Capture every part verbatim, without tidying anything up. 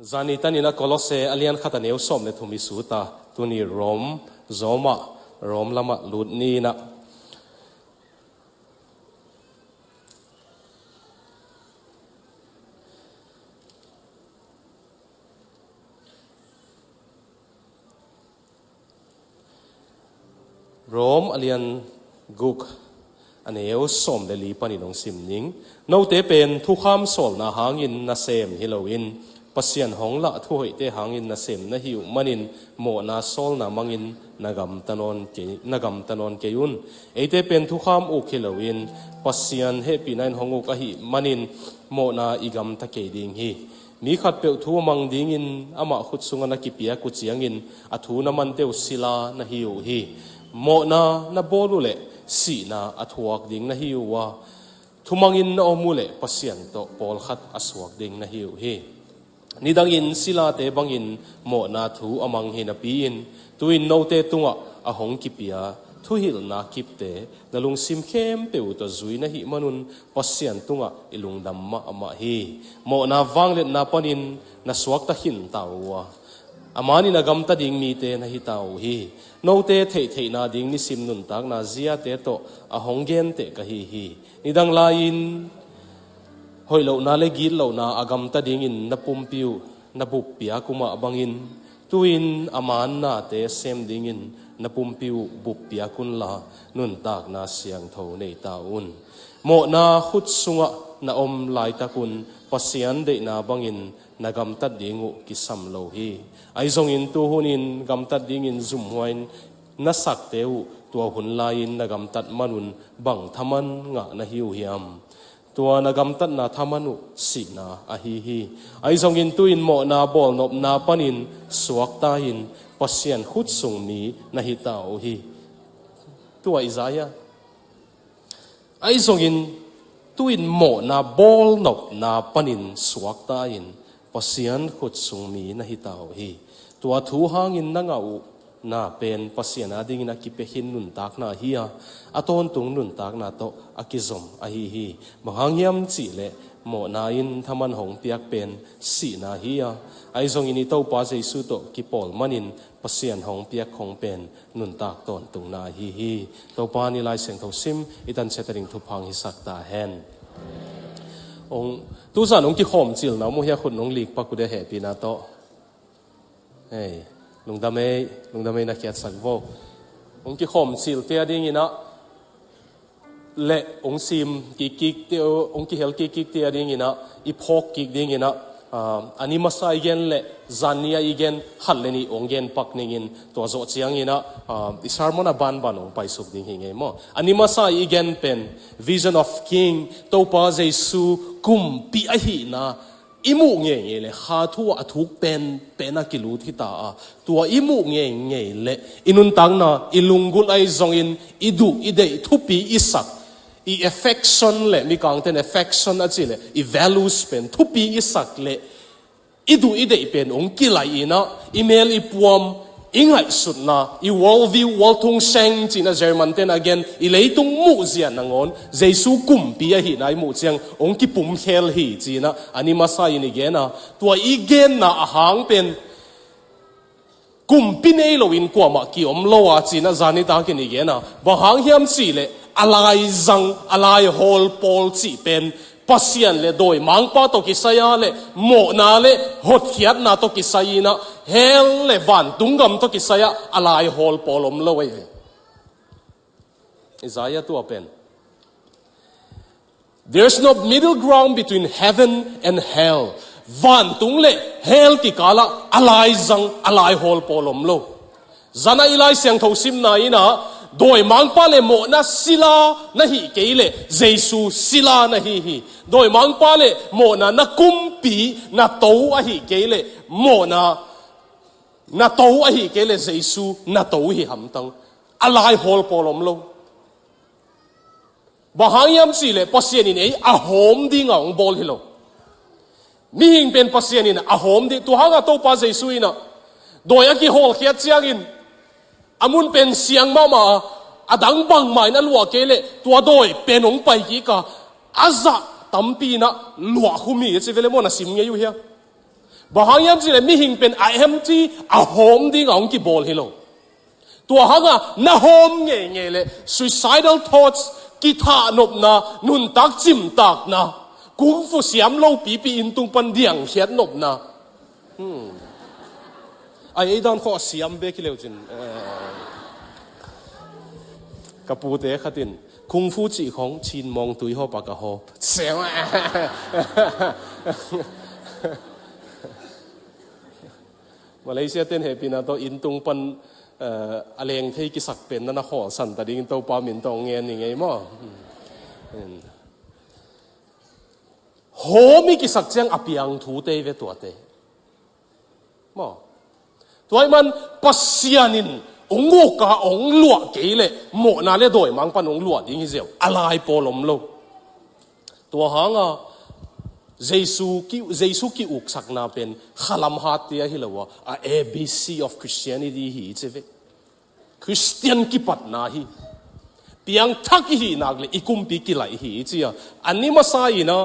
Zani tanin a Kolose a lian khat a neu sawm le thum i sut a, tuni Rom zawmah, Rom lamah lut ni in ah. Rom a lian guk a neu sawm le li panin hong sim ning. Note pen thukham sawlna hangin nasem hi loin Pasian hong lah thuhoihte hangin nasem na hi uh manin mawhna sawlna mangin na gamta nawn kei, na gamta nawn kei un. Eite pen thukham uk hi loin Pasian hehpihna in hong uk ahih manin mawhna i gamta kei ding hi. Mi khatpeuh thu a mang dingin amah khut sungah na kipiak uh ciangin a thu na mante uh sila na hi uh hi. Mawhna na bawl uh leh sihna a thuak ding na hi uh a, thumangin na om uh leh Pasian tawh pawlkhat a suak ding na hi uh hi. Nidangin silate bangin mawhna thu a mang hi napi-in, tu-in note tungah a hong kipia thuhilhna kipte na lungsim khempeuh uh tawh zui na hih manun Pasian tungah i lungdam mahmah hi. Mawhna vangliatna panin na suakta khinta uh a, a manin a gamta ding mite na hita uh hi. Note theihtheihna ding nisim nuntakna ziate tawh a hong genteh ka hi hi. Nidang lai-in hoih lohna le gitlohna a gamta dingin na pumpi uh na buppiak uh mah bangin, tu-in a man nate sem dingin na pumpi uh buppiak unla, nuntakna siangtho nei ta un. Mawhna khut sungah na om laitakun Pasian deihna bangin na gamtat ding uh kisam lo hi. Ahi zongin tu hunin gamtat dingin zumhuai-in na sakte uh tua hun lai-in na gamtat manun bang thaman ngah na hi uh hiam? Tua na gamtatna thaman uh sihna ahi hi. Ahi zongin tu-in mawhna bawlnopna panin suakta-in Pasian khut sung mi na hita uh hi. Tua Isaiah. Ahi zongin tu-in mawhna bawlnopna panin suakta-in Pasian khut sung mi na hita uh hi. Tua thu hangin na ngah uh na pen Pasian adingin a kipia khin nuntakna hi a, a tawntung nuntakna tawh a kizom ahi hi. Bang hang hiam cihleh mawhna in thaman hong piak pen sihna hi a, ahi zongin i Topa Jesu tawh kipawl manin Pasian hong piak khong pen nuntak tawntungna ahi hi. Topa in i Lai Siangtho sim i tan ciat a ding thupha hong hisak ta hen. Ong, tuzan ong kikhawm cil na maw, hia khut nong lik pak uh dia hehpihna tawh. Hei, lungdam ei, lungdam ei na khiatsak vo. Ong kikhawm cil te a dingin ah, le ong sim kikkik te, ong kihel kikkik te a dingin ah, i phawk kik dingin ah, ah, a ni masa i gen le zan ni a i gen khat le nih ong gen pak ningin, tua zawh ciangin ah, ah, i sermon a banban ong paisuk ding hi ngei maw. A ni masa i gen pen Vision of King, Topa Jesu kumpi ahihna i muh ngeingei le, kha thu ah a thuk penpen a kilut hi ta a, tua i muh ngeingei le i nuntakna, i lunggulh ahi zongin i duh i deih thupi i sak, i affection le, mikangten affection a cih le, i values pen thupi i sak le, i duh i deih pen ong kilaih in ah, i mel i puam, i ngaihsutna, i world view, world thungseng cihna German ten a gen, i leitung muhzia nangawn Jesu kumpi ahihna i muh ciang ong kipumkhel hi ci-in ah, a ni masa in i gen a, tua i genna a hang pen kumpi nei loin kuamah kiom lo a ci-in ah zan nitakin i gen a, bang hang hiam cihleh a laizang, a laihawl pawl cih pen Pasian le dawimangpa tawh kisai a le, mawhna le hotkhiatna tawh kisai in ah, hell le vantung gam tawh kisai ah a laihawl pawl om lo ahi ve. Isaiah tua pen, "There's no middle ground between heaven and hell." Vantung le hell kikal ah a laizang, a laihawl pawl om lo. Zan a i Lai Siangtho simna in ah, dawimangpa le mawhna sila na hih kei leh Jesu sila na hi hi. Dawimangpa le mawhna na kumpi, na to ahih kei leh, mawhna na to ahih kei leh Jesu na to hi hamtang. A laihawl pawl om lo. Bang hang hiam cihleh Pasian in ei a hawm dinga ong bawl hi lo. Mihing pen Pasian in a hawm ding, tua hanga Topa Jesu in ah dawi a kihawlkhiat ciangin, a mun pen siang mahmah a, a dang bangmah in a luah kei leh tua dawi pen ong pai kik a, a zah tampi in ah luah khum hi a ci ve le maw, na sim ngei uh hia? Bang hang hiam cih leh mihing pen a empty, a hawm ding a hong kibawl hi lo. Tua hangah na hawm ngeingei leh suicidal thoughts, kithahnopna, nuntak cimtakna, kung fu siam lo pipi, inn tung pan diangkhiat nopna. Hmm. Ai, ei dan khawh a siam bek hi leu cin. Eh. Ka pute khat in kung fu cih khong chin mawng tui hawp a ka hawp. Siam. Malaysia ten hehpihna tawh inn tung pan, eh, a leng thei kisak pen na na khawlsan ta dingin Topa min tawh ngen ni ngei maw? Hmm. Hawm i kisak ciang a piang thu tei ve tuate. Maw? Tua ahih man Pasian in hong uk a hong luah kei leh mawhna le dawimang pan hong luah ding hi ziau. A lai pawl om lo. Tua hanga Jesu ki, Jesu ki-uksakna pen khalam hat tia hi lo a, a A B C of Christianity hi ci ve. Christian kipatna hi. Piangthak i hih nak le i kumpi kilaih hi ci a. A ni masa in a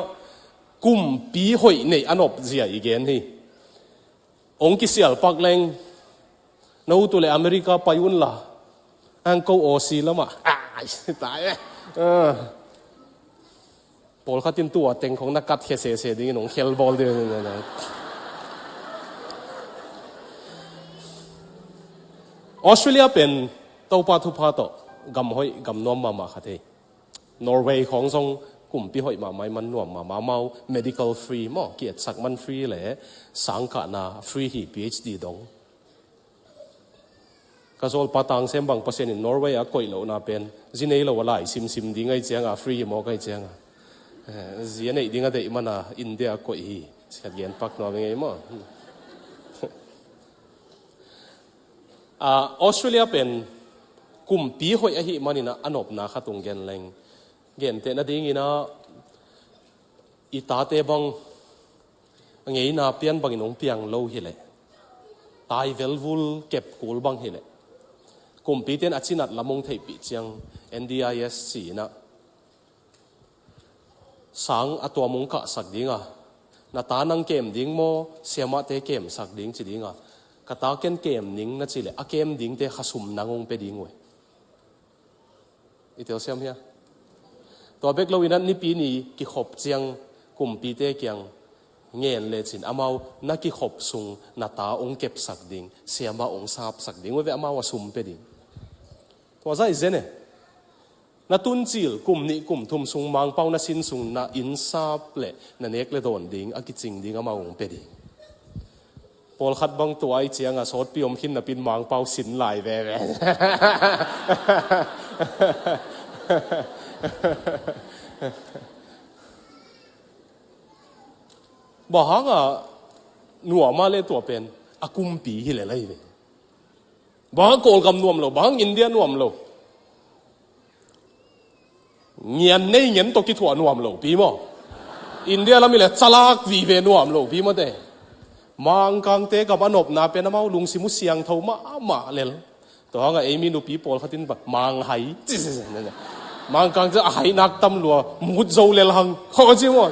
kumpi hoih neih a nop zia i gen hi. Hong kisial pak leng, no tu le America pai un la. Ang ko Aussie lamah. Ai, tai eh. Ah. Pawlkhat in tua teng khong na kat khia sese dingin hong khel bawl ding. Australia pen Topa thupha tawh gam hoih, gam nuam mahmah khat hi. Norway khong zong kumpi hoih mahmah, man nuam mahmah, amau medical free maw, ki-etsak man free le sangkahna free hi, P H D dong. Ka zawlpa Tang Sem bang Pasian in Norway a koih lohna pen zi nei lo a lai simsim ding ahi cianga, free hi mawk ahi cianga, eh, zi a neih ding a deih mana India a koih hi. Sikhat gen pak nuam ngei maw? Ah, Australia pen kumpi hoih ahih manin a nopna khat hong gen leng, gentehna dingin a i tate bang a ngeina pian bangin hong piang lo hileh, tai velvul kep kul bang hileh, kumpite in a cinat lam hong theihpih ciang N D I S ci-in a sang a tuam hong kahsak dinga, na ta nang kem ding maw, siamahte kemsak ding ci dinga, ka ta ken kem ning na ci leh a kem dingte khasum nang hong pia ding uh e. I telsiam hia? Tua bek loin a nipi ni kikhop ciang kumpite kiang ngen lecin amau na kikhop sung na ta hong kepsak ding, siamah hong sapsak ding uh ve, amau a sum pia ding. Tua zah i zen e. Na tuncil kum nih kum thum sung Mangpau na sin sung na inn sap le na nek le dawn ding a kicing ding amau hong pia ding. Pawlkhat bang tua ahi cianga sawtpi om khin napin Mangpau sin lai veve. Bang hanga nuam a le tua pen a kumpi hi lel ahi ve. Bang hang Kawlgam nuam lo, bang hang India nuam lo. Ngian nei ngen tawh kithuah nuam lo pi maw? India lam i le calak vive nuam lo pi maw te? Mangkangte gam a nopna pen amau lungsim uh siangtho mahmah lel. Tua hanga ei mi nupi pawlkhat in bang manghai. Mangkang ci a hai nak tam lua mut zo lel hang. Khaw ci maw?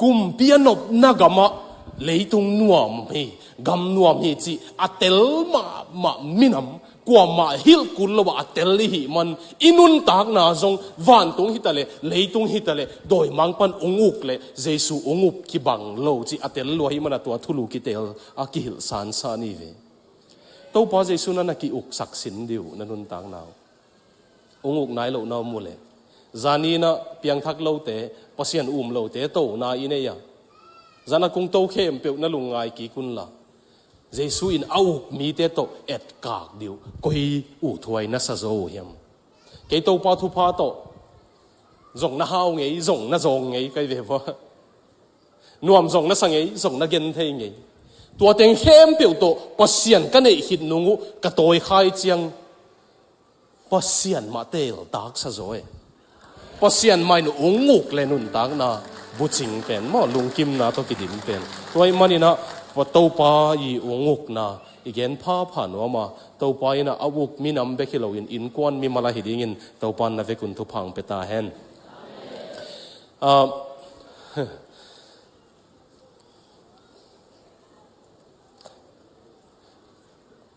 Kumpi a nopna gamah leitung nuam hi, gam nuam hi cih a tel mahmah minam, kuamah hilh kul lo ah a tel i hih man, i nuntakna zong vantung hitaleh, leitung hitaleh, dawimang pan ung uk leh Jesu ung up kibang lo cih a tel lua hi mana tua thulu kitel a kihilh sansan hi ve. Topa Jesu na na ki-uksak sin dih uh na nuntakna uh. Ung uk nai lohna om uh leh, zaninah piangthak lote, Pasian um lote tona i nei a, zana kung to khempeuh na lungngai kik unla, Jesu in a uk mite tawh etkak dih uh koi uh thuai na sa zo uh hiam? Kei Topa thupha tawh zong na hau ngei, zong na zawng ngei kai ve vua. Nuam zong na sa ngei, zong na gen thei ngei. Tua teng khempeuh tawh Pasian ka neih khit nung uh ka tawikhai ciang Pasian mah teeltak sa zaw e. Pasian mah in ung uk le nuntakna bucing pen maw, lungkimna tawh kidim pen. Tua ih maninah Topa i ung ukna I gen phapha nuam a, Topa in a uk minam bek hi loin innkuan mimal ahi dingin Topa in na vekun thupha hong pia ta hen. Ah,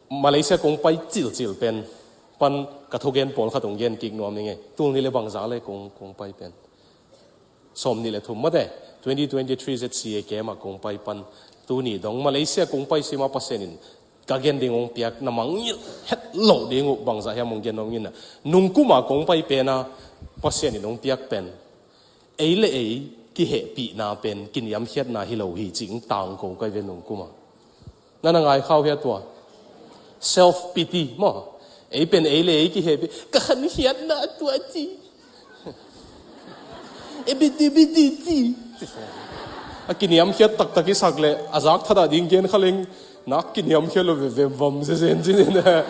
Malaysia kong pai cilcil pen pan ka thugen pawlkhat hong gen kik nuam ning e. Tul nih le bangzah le kong, kong pai pen. Sawm nih le thum mate, twenty twenty-three Z C A camp ah kong pai pan tuni dong Malaysia kong pai sima Pasian in ka gen ding hong piak na mangngilh het loh ding uh bangzah hiam hong gen nuam ing a. Nungkum a kong pai pen a Pasian in hong piak pen ei le ei kihehpihna pen kiniamkhiatna hi lo hi cih hong tangko ka hi ve nungkum a. Na na ngai khau hia tua? Self pity maw. Ei pen ei le ei kihehpih, ka khankhiatna tua ci. E biti biti ci. A kiniamkhiat taktak i sak le a zak thadah ding gen kha leng nak kiniamkhiat lo veve vam zezen ci ni na.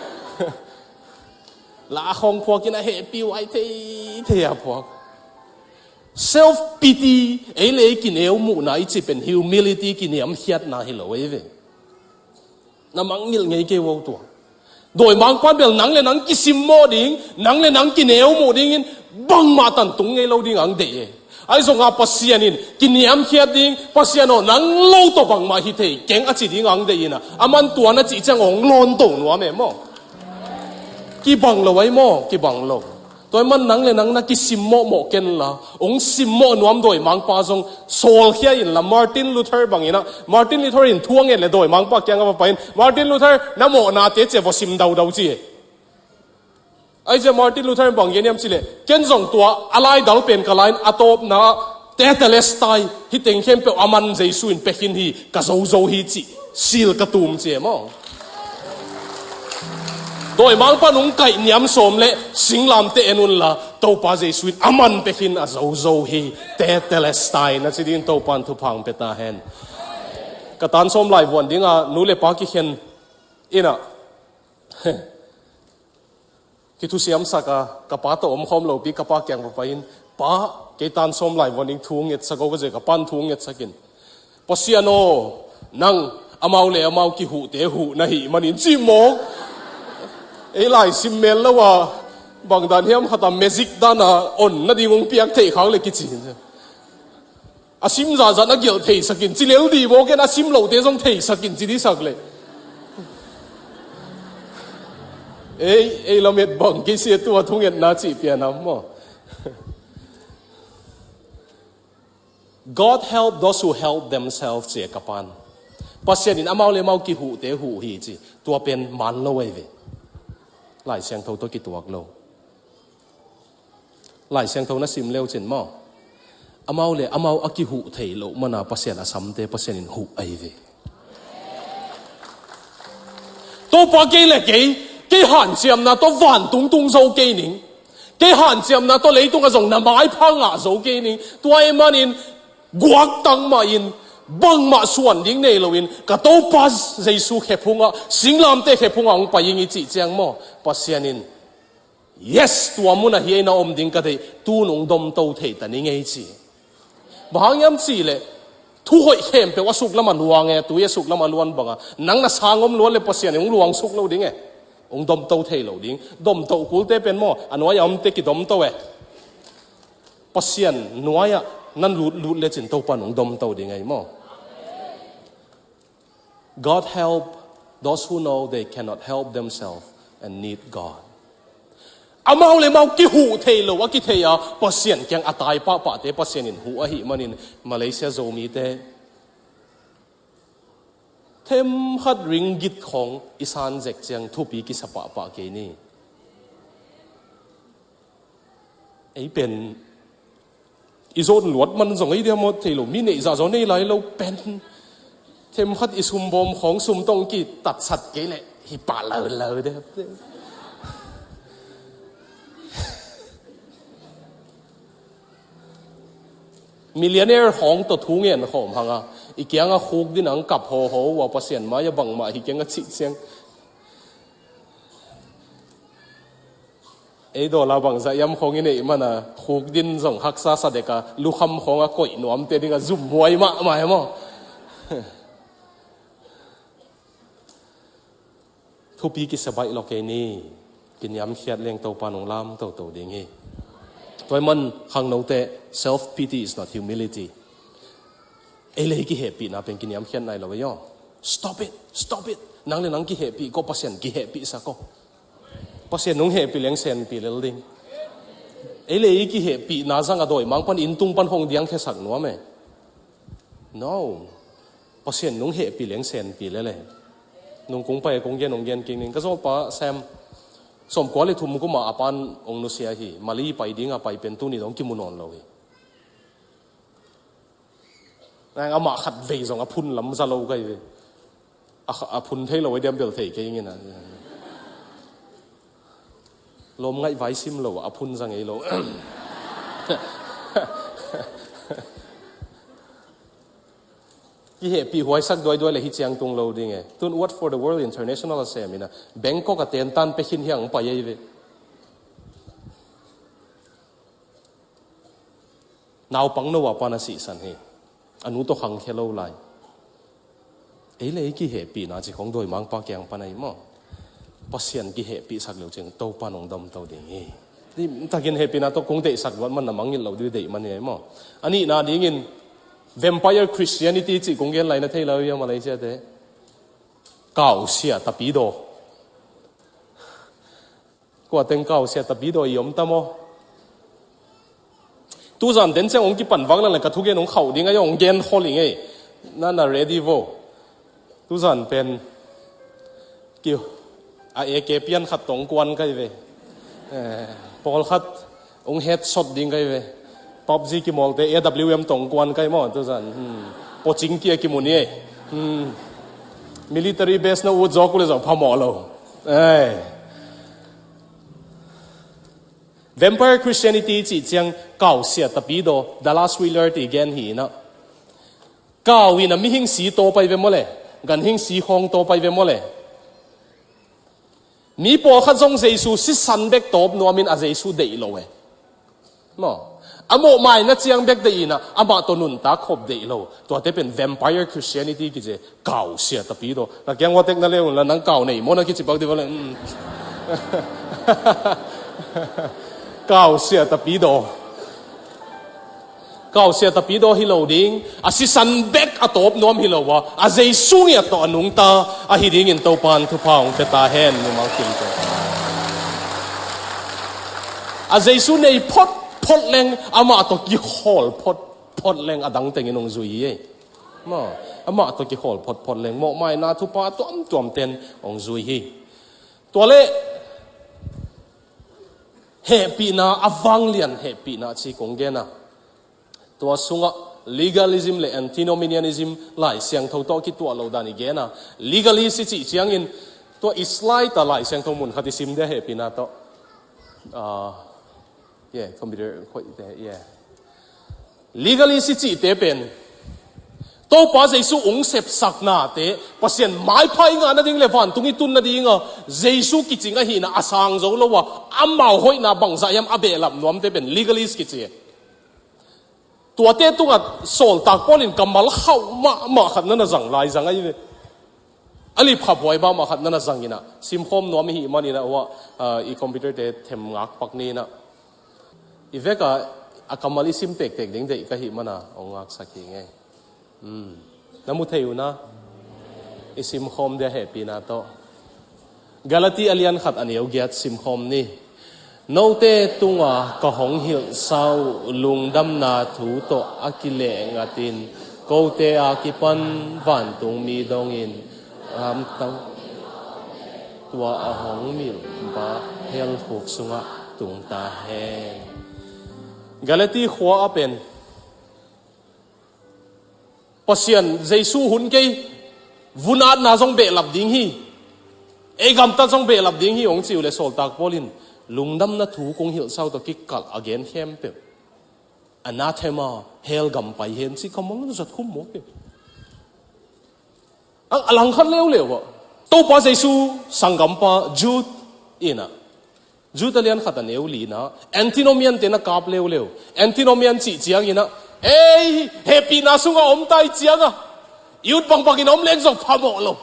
La khong phuak in a hehpih uh ai thei thei a phuak. Self pity, ei le ei kineu muhna i cih pen humility kiniamkhiatna hi lo ei ve. Na mangngilh ngei kei uh tua. Dawimangpa bel nang le nang kisimmawh ding, nang le nang kineu muh dingin bangmah tantung ngei lo ding ang deih e. Ahi zongah Pasian in kiniamkhiat ding, Pasian aw nang lo tawh bangmah hi thei keng a ci ding ang deih in a, aman tua na cih ciang hong lawnto nuam e maw? Kibang lo ai maw? Kibang lo. Tua ahih man nang le nang na kisimmawhmawh ken la, hong simmawh nuam dawimangpa zong sawlkhia in la. Martin Luther bangin a, Martin Luther in thu a nget le dawimangpa kiangah va pai in, Martin Luther na mawhnate ci a va sim daudau ci e. Ahi zia Martin Luther in bang gen hiam cih leh, ken zong tua a laidal pen ka la in a tawpna ah Tetelestai, hih teng khempeuh aman Jesu in pia khin hi, ka zozo hi cih sil ka tum ci e maw? Dawimangpa in hong kaih niam sawm le singlamteh en un la, Topa Jesu in aman pia khin a zozo hi, Tetelestai na ci dingin Topa in thupha hong pia ta hen. Ka tan sawm laivuan ding a nu le pa kikhen in a, kithusiamsak a, ka pa tawh omkhawm lopi ka pa kiang va pai in, "Pa, kei tan sawm laivuan ding thu ngetsak o," ka ci a, ka pa'n thu ngetsak in, "Pasian aw, nang amau le amau kihuhte huh na hih manin," ci mawk. Ei lai sim mel lo a, bang dan hiam khat a magic dan a on nading hong piak theih khak le kici. A sim zahzah na gelh theisak in, ci lel dih mawk in, a sim lote zong theisak in, ci dihsak le. Ei, ei lamet bang kei sia tua thungetna cih pianam maw? "God help those who help themselves," ci a ka pa'n. Pasian in amau le amau kihuhte huh hi ci. Tua pen man lo ahi ve. Lai Siangtho tawh kituak lo. Lai Siangtho na sim leu cin maw? Amau le amau a kihuh thei loh mana Pasian a samte Pasian in huh ahi ve. Topa kei le kei, kei hanciamna tawh vantung tung zo kei ning. Kei hanciamna tawh leitung a zong na maipha ngah zo kei ning. Tua ahih manin guaktang mah in, bangmah suan ding nei loin, ka Topa Jesu khephungah, singlamteh khephungah hong pai ing i cih ciang maw? Pasian in, "Yes, tua mun ah hi ei na om ding ka deih, tu-in hong domto thei ta ning ei," ci. Bang hang hiam cih leh, thu hoih khempeuh a suklam a luang e, tui a suklam a luan bang a, nang na sang om luat leh Pasian in hong luang suk lo ding e. Hong domto thei lo ding. Domto kulte pen maw, a nuai a omte kidomto e. Pasian nuai-ah nan lutlut lecin Topa in hong domto ding ahi maw? "God help those who know they cannot help themselves and need God." Amau le amau kihuh thei lo a kithei a, Pasian kiang a tai pahpahte Pasian in huh ahih manin Malaysia Zomite themkhat ringgit khawng i san zek ciang thupi kisa pahpah kei ni. Ei pen i zon luat man zong ei dia mawt thei lo, mi neih zah zaw nei lai lo pen. Themkhat i sumbawm khawng sum tawh kitatsat kei leh hi pah lo lo de. Millionaire khawng tawh thu ngen khawm hang a, i kiangah khukdin ang kap hawhaw uh a, Pasian mai-ah bangmah hi keng a cih ciang. Ei dollar bangzah hiam khawng i neih mana, khukdin zong haksa sa dek a, lukham khawng a koih nuamte ding a zumhuai mahmah hi maw? Thupi kisia baih lo kei ni. Kiniamkhiat leng Topa nong lam toto ding hi. Tua ahih man khangnote, self pity is not humility. Ei le ei kihehpihna pen kiniamkhiat nai lo ei aw. Stop it, stop it. Nang le nang kihehpih ko, Pasian kihehpihsak ko. Pasian nong hehpih leng senpi lel ding. Ei le ei kihehpihna zang a dawimang pan inn tung pan hong diangkhiasak nuam e. No. Pasian nong hehpih leng senpi lel e. Nung kong pai a kong gen, hong gen kik ning. Ka zawlpa Sam, sawmkua le thum kum a a pan hong nusia hi. Mali pai ding a pai pen tuni dong kimu nawn lo hi. Nang amah khat vei zong a phun lam za lo kei ve. A, a phun thei lo, a diam bel thei kei ngin a. Lawm ngaih vai sim lo, a phun za ngei lo. Kihehpih huaisak duaiduai le hi ciang tung lo ding e. Tun What for the World International a sem ina, Bangkok a tentan pekhin hiang pai ei ve. Naupang no a pan a sihsan hi. A nu tawh khangkhia lo lai. Ei le ei kihehpihna ci khong dawimangpa kiang pan ahi maw. Pasian kihehpihsak leu cin Topa nong domto ding hi. Takin hehpihna tawh kong deihsak luat man na mangngilh lo dih deih man hi ahi maw. A nihna dingin Vampire Christianity cih kong gen lai na thei lo hi a Malaysia te. Kausia tapidaw. Kua teng kausia tapidaw i om ta maw? Tuzan den ciang hong kipan vak lala ka thugen hong khauh ding ahi, hong gen khol ing ei. Na na ready vo. Tuzan pen ki a A K pian khat tawh hong kuan kai ve. Eh, pawlkhat hong headshot ding kai ve. PUBG kimawlte A W M tawh hong kuan kai maw tuzan. Hmm. Pawcing kia kimu ni ei. Hmm. Military base na ut zawk uh le zawk phamawh lo. Ei. Vampire Christianity cih ciang kausia tapidaw, Dallas Willard i gen hi ina. Kau ina mihing si taw pai ve maw le, ganhing si khawng taw pai ve maw le. Mi pawlkhat zong Jesu sisan bek tawp nuamin a Jesu deih lo e. Maw? A mawhmaina ciang bek deih ina, amah tawh nuntak khop deih lo. Tuate pen Vampire Christianity kici e, kausia tapidaw. Na kiang watek na le unla nang kau nei maw na kici pak dih vale. Mm. Kausia tapidaw. Kausia tapidaw hi lo ding. A sisan bek a tawp nuam hi lo a, a Jesu ngiat tawh a nungta ahi dingin Topan thupha hong pia ta hen, mimal kimte. A Jesu nei phot phot leng, amah tawh kikhawl phot phot leng a dang tengin hong zui hi ei. Maw, amah tawh kikhawl phot phot leng mawhmaina thupha tuamtuam ten hong zui hi. Tua le hehpihna a vanglian hehpihna ci kong gen a. Tua sungah legalism le antinomianism Lai Siangtho tawh kituah lo dan i gen a. Legalist i cih ciangin tua i slide a Lai Siangtho mun khat i sim dia hehpihna tawh. Ah, yeah, computer khoih te, yeah. Legalist i cihte pen Topa Jesu ung sepsak nate, Pasian maipha i ngah nading le vantung i tun nadinga Jesu kicing ahihna a sang zo lo a, amau hoihna bangzah hiam a behlap nuamte pen legalist kici. Tuate tungah sawltak Paul in kammal khauh mahmah khat na na zang lai zang ahi ve. A lipkhaphuai mahmah khat na na zang ina, simkhawm nuam i hih man ina, uah, ah, i computer te them ngak pak ni ina. I vek a, a kammal i sim tektek ding deih ka hih mana, hong ngaksak hi ngei. Hmm. Na mu thei uh na. I simkhawm dia hehpihna tawh. Galati a lian khat a neu giat simkhawm ni. Note tunga ka hong hilhsa uh lungdamna thu tawh a kilehngatin kote a kipan vantungmi dongin lamtang tua a hong milhpa hell khuk sungah tung ta hen. Galati khua a pen Pasian Jesu hun kei, vunatna zong behlap ding hi. Ei gamtat zong behlap ding hi, hong ci uh le sawltak Paul in lungdamna thu kong hilhsa uh tawh kikalh a gen khempeuh. Anathema, hell gam pai hen ci kammal zat khum maw peuh. A, a langkhat leuleu ah. Topa Jesu sanggampa Jude ina. Jude a lian khat a neu lina. Antinomian te na kap leuleu. Antinomian cih ciang ina. Ei, hehpihna sunga om tai cianga. I ut bangbangin om leng zong phamawh lo.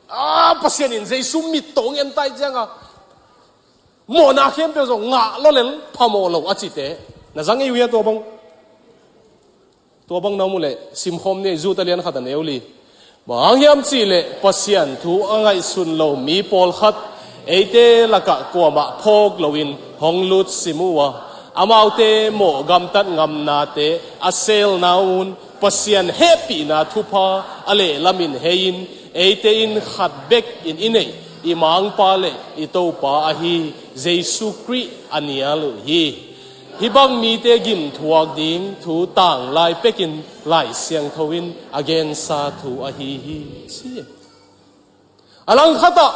A, Pasian in Jesu mittaw ngen tai cianga mawhna khempeuh zong ngah lawlel phamawh lo a cite na zang ei uh hia? Tua bang, tua bang na om uh leh simkhawm ni, Jude a lian khat a neu li. Bang hang hiam cihleh Pasian thu a ngaihsun lo mi pawlkhat eite lakah kuamah phawk loin hong lutsim uh a, amaute mawh gamtat ngamnate a selna un Pasian hehpihna thupha a lehlamin hei-in eite in khat bekin i neih i Mangpa le i Topa ahi Jesu Khrih a nial uh hi. Hih bang mite gimthuak ding thu tanglai pekin Lai Siangtho in a gensa thu ahi hi, ci. A langkhatah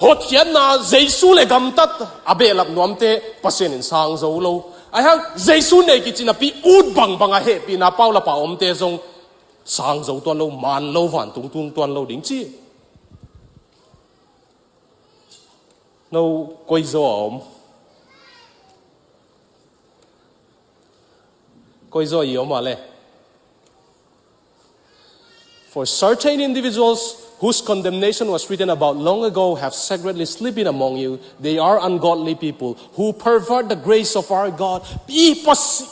hotkhiatna Jesu le gamtat a behlap nuamte Pasian in sang zo lo. Ahi hang Jesu nei kici napi ut bangbanga hehpihna paulapa omte zong sang zo tuan lo, man lo, vantung tung tuan lo ding ci. No koi zaw a om? Koi zaw i om a le? For certain individuals whose condemnation was written about long ago have secretly slipped in among you. They are ungodly people who pervert the grace of our God. I Pasi-,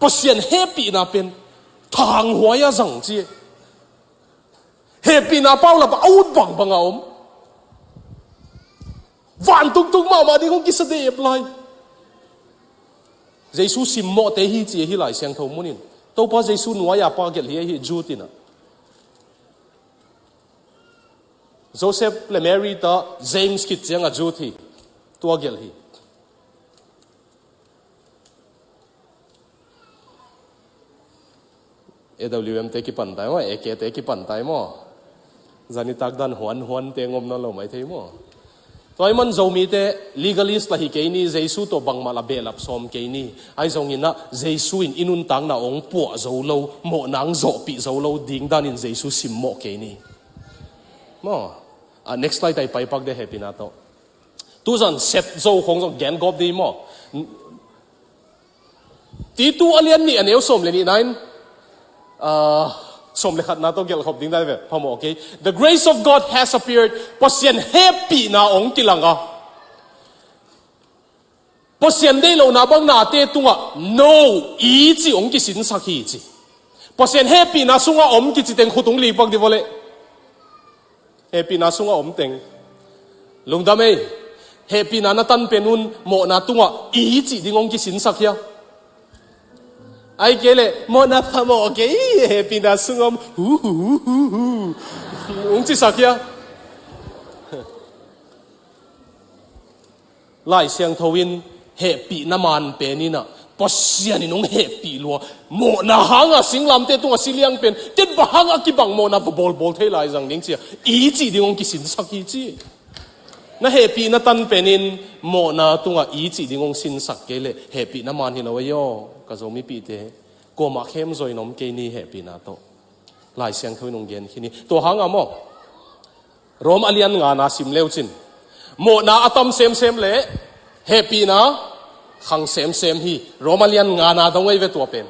Pasian hehpihna pen thanghuai a zang ci. Hehpihna paulapa a ut bangbanga om. Vantung tung mahmah ding hong kisa dep lai. Jesu simmawhte hi ci hi Lai Siangtho munin. Topa Jesu nuai-a pa gelh hi ahi Jude inah. Joseph le Mary ta James khit cianga Jude hi. Tua gelh hi. A W M te kipan tai maw, A K te kipan tai maw. Zanitak dan huan huan te ngom nawn lo mai thei maw. Tua ahih man Zomite legalist la hi kei ni, Jesu tawh bangmah la behlap sawm kei ni. Ahi zongin ah Jesu in i nuntakna hong puah zo lo, mawhna hong zawhpih zo lo ding danin Jesu simmawh kei ni. Maw. Ah, next slide ah i paipak de hehpihna tawh. Tuzan sep zo khong zong gen gawp ding maw. Titu a lian nih a neu sawm le nihna in, ah, sawm le khatna tawh gelhkhop ding dai ve, phamawh kei. The grace of God has appeared. Pasian hehpihna hong kilang a. Pasian deih lohna bang nate tungah no i cih hong kisinsak hi ci. Pasian hehpihna sungah om kici teng khut hong lipak dih vawleh. Hehpihna sungah om teng. Lungdam ei. Hehpihna na tan pen un mawhna tungah i cih ding hong kisinsak hia? Ahih kei leh mawhna phamawh kei, hehpihna sungah om, hu, hu, hu, hu, hu, hong cisak hia? Lai Siangtho in hehpihna man pen inah Pasian in hong hehpih lua. Mawhna hanga singlamteh tungah si liang pen, ken bang hanga kibang mawhna va bawlbawl thei lai zang ding cia, i cih ding hong kisinsak hi ci. Na hehpihna tan pen in mawhna tungah i cih ding hong sinsak kei leh hehpihna man hi lo ei aw, ka Zomipihte. Kuamah khemzaw in om kei ni hehpihna tawh. Lai Siangtho in hong gen khin hi. Tua hanga maw, Rom a lian ngana sim leucin, mawhna a tam semsem le hehpihna khang semsem hi. Rom a lian ngana dong ei ve tua pen.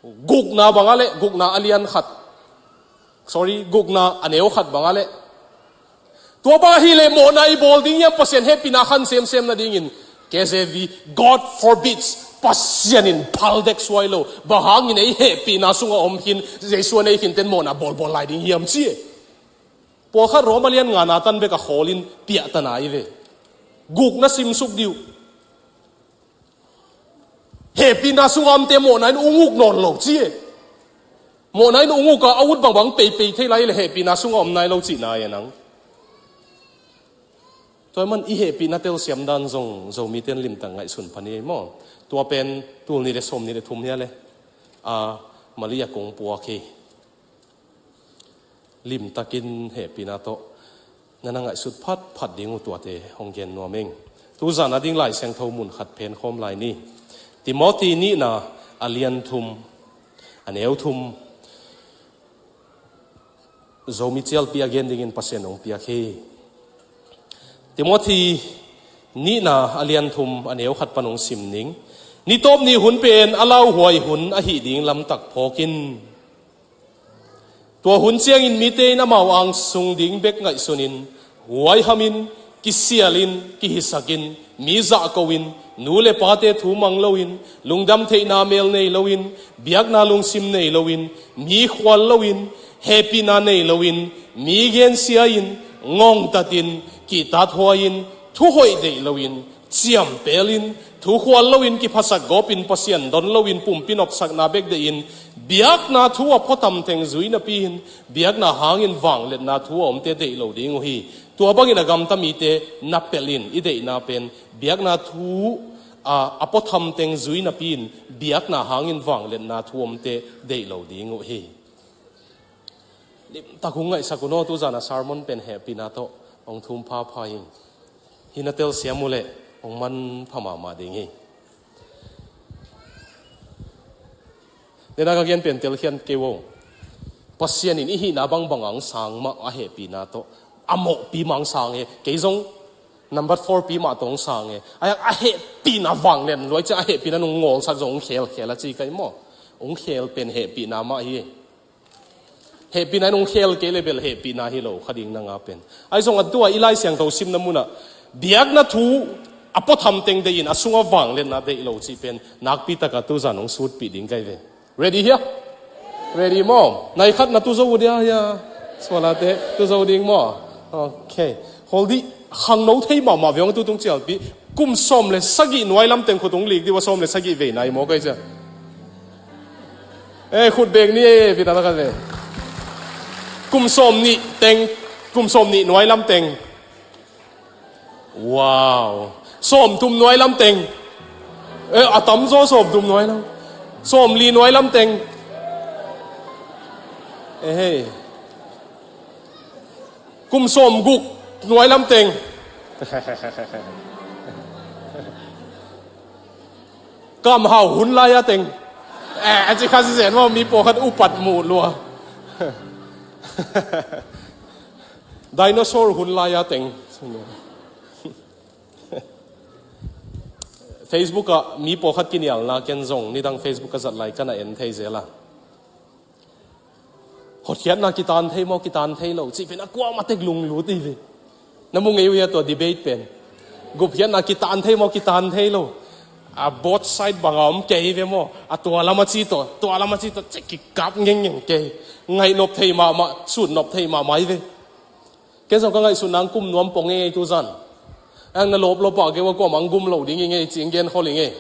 Gukna banga le, gukna a lian khat, sorry, gukna a neu khat banga le, tua bang ahih leh mawhna i bawl ding hiam, Pasian hehpihna khang semsem nadingin? K J V, God forbids. Pasian in phal dek suai lo. Bang hangin ei hehpihna sunga om khin, Jesu a nei khin ten mawhna bawlbawl lai ding hiam ci e. Pawlkhat Rom a lian ngana tan bek a khawlin piahtana i ve. Gukna simsuk dih uh. Hehpihna sunga omte mawhna in ung uk nawn lo ci e. Mawhna in ung uka a ut bangbang peipei thei lai le hehpihna sunga om nai lo cihna e nang. Tua man i hehpihna telsiam dan zong Zomite in limtak ngaihsun pha ni ei maw. Tua pen tul nih le sawm nih le thum hia le, a, Malaysia kong puak hi. Limtakin hehpihna tawh na na ngaihsut phatphat ding uh tuate hong gen nuam ing. Tuzan a ding Lai Siangtho mun khat phenkhawm lai ni. Timothy nihna a lian thum, a neu thum, Zomi cialpi a gen dingin Pasian hong piak hi. Timothy nihna a lian thum a neu khat pan hong sim ning. Nitawp ni hun pen a lauhuai hun ahih ding lamtak phawk in. Tua hun ciangin mite in amau angsung ding bek ngaihsunin, huaihamin, kisialin, kihisakin, mi zahkoin, nu le pate thu mang loin, lungdam theihna mel nei loin, biakna lungsim nei loin, mi khual loin, hehpihna nei loin, mi gensia-in, ngongtatin, kihtathuai-in, thuhoih deih loin, ciampelin, thu khual loin, kiphasak gawpin, Pasian don loin, pumpi nopsakna bek deihin, biakna thu a phuatham teng zui napi-in, biakna hangin vangliatna thu a omte deih lo ding uh hi. Tua bangin a gamta mite na pelhin, i deihna pen biakna thu a, a phuatham teng zui napi-in, biakna hangin vangliatna thu a omte deih lo ding uh hi. Limtak hong ngaihsak un aw, tuzan a sermon pen hehpihna tawh hong thum phapha hi. Hih na telsiam uh leh hong manpha mahmah ding hi. Dena ka gen pen telkhiat kei un. Pasian in i hihna bangbang a hong sang mah, a hehpihna tawh, a mawhpi mah hong sang hi. Kei zong number four pi mah tawh hong sang hi. A, a hehpihna vanglian lua ciang, a hehpihna nong ngawlsak zong hong khelkhel a ci ka hi maw. Hong khel pen hehpihna mah hi. Hehpihna in hong khel kei leh bel hehpihna hi lo kha ding, nang a pen. Ahi zongin tua i Lai Siangtho simna munah biakna thu a phuatham teng deihin, a sungah vangliatna deih lo cih pen nakpi takin tuzan hong sutpih ding ka hi ve. Ready hia? Ready maw? Nai khat na tu zo uh dia hia? Sualate tu zo ding maw? Ok. Hol dih. Khangno thei mahmah ve hong tu tung cialpi. Kum sawm le sagih nuai lam teng khut hong lik dih uh a, sawm le sagih vei nai maw, kai cia. Eh, khut beng ni, eh, pita taka ve. Kum sawm nih teng, kum sawm nih nuai lam teng. Wow. Sawm thum nuai lam teng. Eh, a tam zaw sawm thum nuai lam. Sawm li nuai lam teng. Eh, hei. Kum sawm guk nuai lam teng. Kamhau hun lai-a teng. Eh, a ci kha sisen maw, mi pawlkhat upat muh lua. Dinosaur hun lai-a teng. Facebook ah mi pawlkhat kinialna ken zong nidang Facebook ka zat lai ka na en thei zel a. Hotkhiatna kitan thei maw, kitan thei lo cih pen a kuamah tek lunglut i ve. Na mu ngei uh hia tua debate pen? Gupkhiatna kitan thei maw, kitan thei lo? A both side bang a om kei ve maw? A tua lam a ci tawh, tua lam a ci tawh, cih kikap ngengngeng kei. Ngaih nop thei mahmah, sut nop thei mahmah i ve. Ken zong ka ngaihsutna ah kum nuam pong ngei tuzan. Ang na lawplawp ah kei uh a kuamah ang gum lo ding i ngei cih ang gen khol i ngei.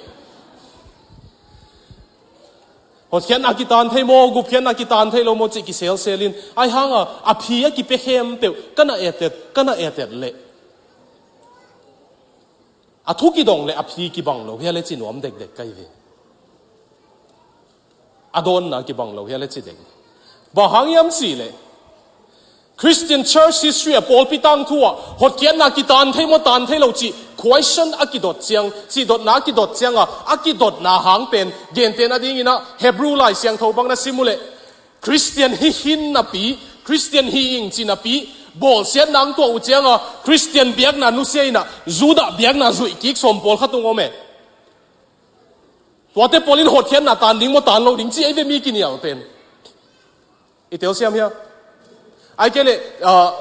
Hotkhiatna kitan thei maw, gupkhiatna kitan thei lo maw cih kiselselin, ahi hanga a phi a kipia khempeuh ka na etet, ka na etet leh, a thu kidong leh a phi kibang lo hia leh ci nuam dekdek ka hi ve. A dawnna kibang lo hia leh ci dek. Bang hang hiam cih leh, Christian Church History a pawlpi tangthu ah hotkhiatna kitan thei maw, tan thei lo cih question a kidot ciang, cih dotna a kidot cianga, a kidotna hang pen gentehna dingin ah Hebrew Lai Siangtho bang na sim uh leh, Christian hi hi napi, Christian hi ing ci napi, bawlsiatna ang tuah uh cianga Christian biakna nusia in ah Judah biakna zuih kik sawm pawlkhat tung om e. Tuate pawl in hotkhiatna tan ding maw, tan lo ding ci ahi ve mi kinial pen. I telsiam hia? Ahih kei leh, ah,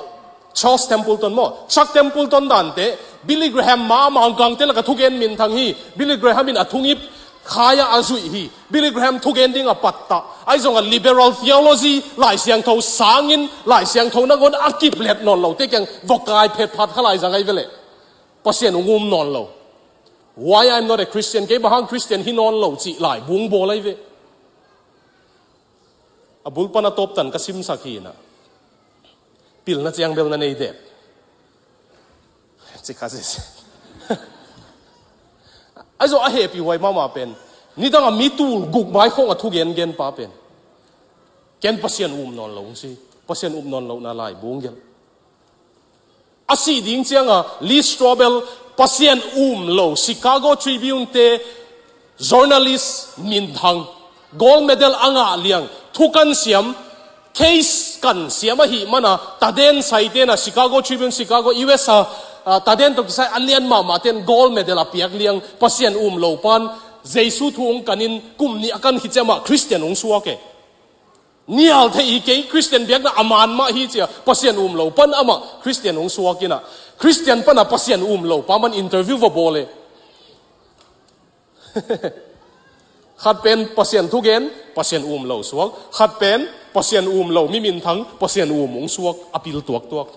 Charles Templeton maw, Chuck Templeton dante, Billy Graham ma, Mangkangte lak a thugen minthang hi. Billy Graham in a thungip khai a a zuih hi. Billy Graham thugen ding a pattah. Ahi zongah liberal theology, Lai Siangtho sangin, Lai Siangtho nangawn a kiplet nawn lote kiang vok kai phetphat kha lai zang ahi ve leh. Pasian hong um nawn lo. Why I'm not a Christian? Kei bang hang Christian hi nawn lo cih lai bung bawl ahi ve. A bul pan a tawp tan ka simsak hi in ah, pilna ciang bel na nei dek. Ci kha sese. Ahi zong a hehpihhuai mahmah pen, nidang a mi tul guk mai khawng a thugengen pa pen, ken Pasian um nawn lo hong ci. Pasian um nawn lohna lai bung gelh. A sih ding cianga Lee Strobel, Pasian um lo Chicago Tribune te journalist minthang, gold medal a ngah liang, thu kan siam, case kan siam ahih mana, taden saite na, Chicago Tribune, Chicago, U S a, ah, taden tawh kisai a lian mahmah ten gold medal a piak liang, Pasian um lo pan Jesu thu hong kanin kum nih a kan khit ciang mah Christian hong suak e. Nial thei hi kei, Khristian biakna a man mah hi ci-a Pasian um lo pan amah Khristian hong suak in ah, Khristian pan a Pasian um lo pa man interview va bawl e. Khat pen Pasian thugen, Pasian um lo suak. Khat pen Pasian um lo mi minthang, Pasian um hong suak, a pil tuaktuak.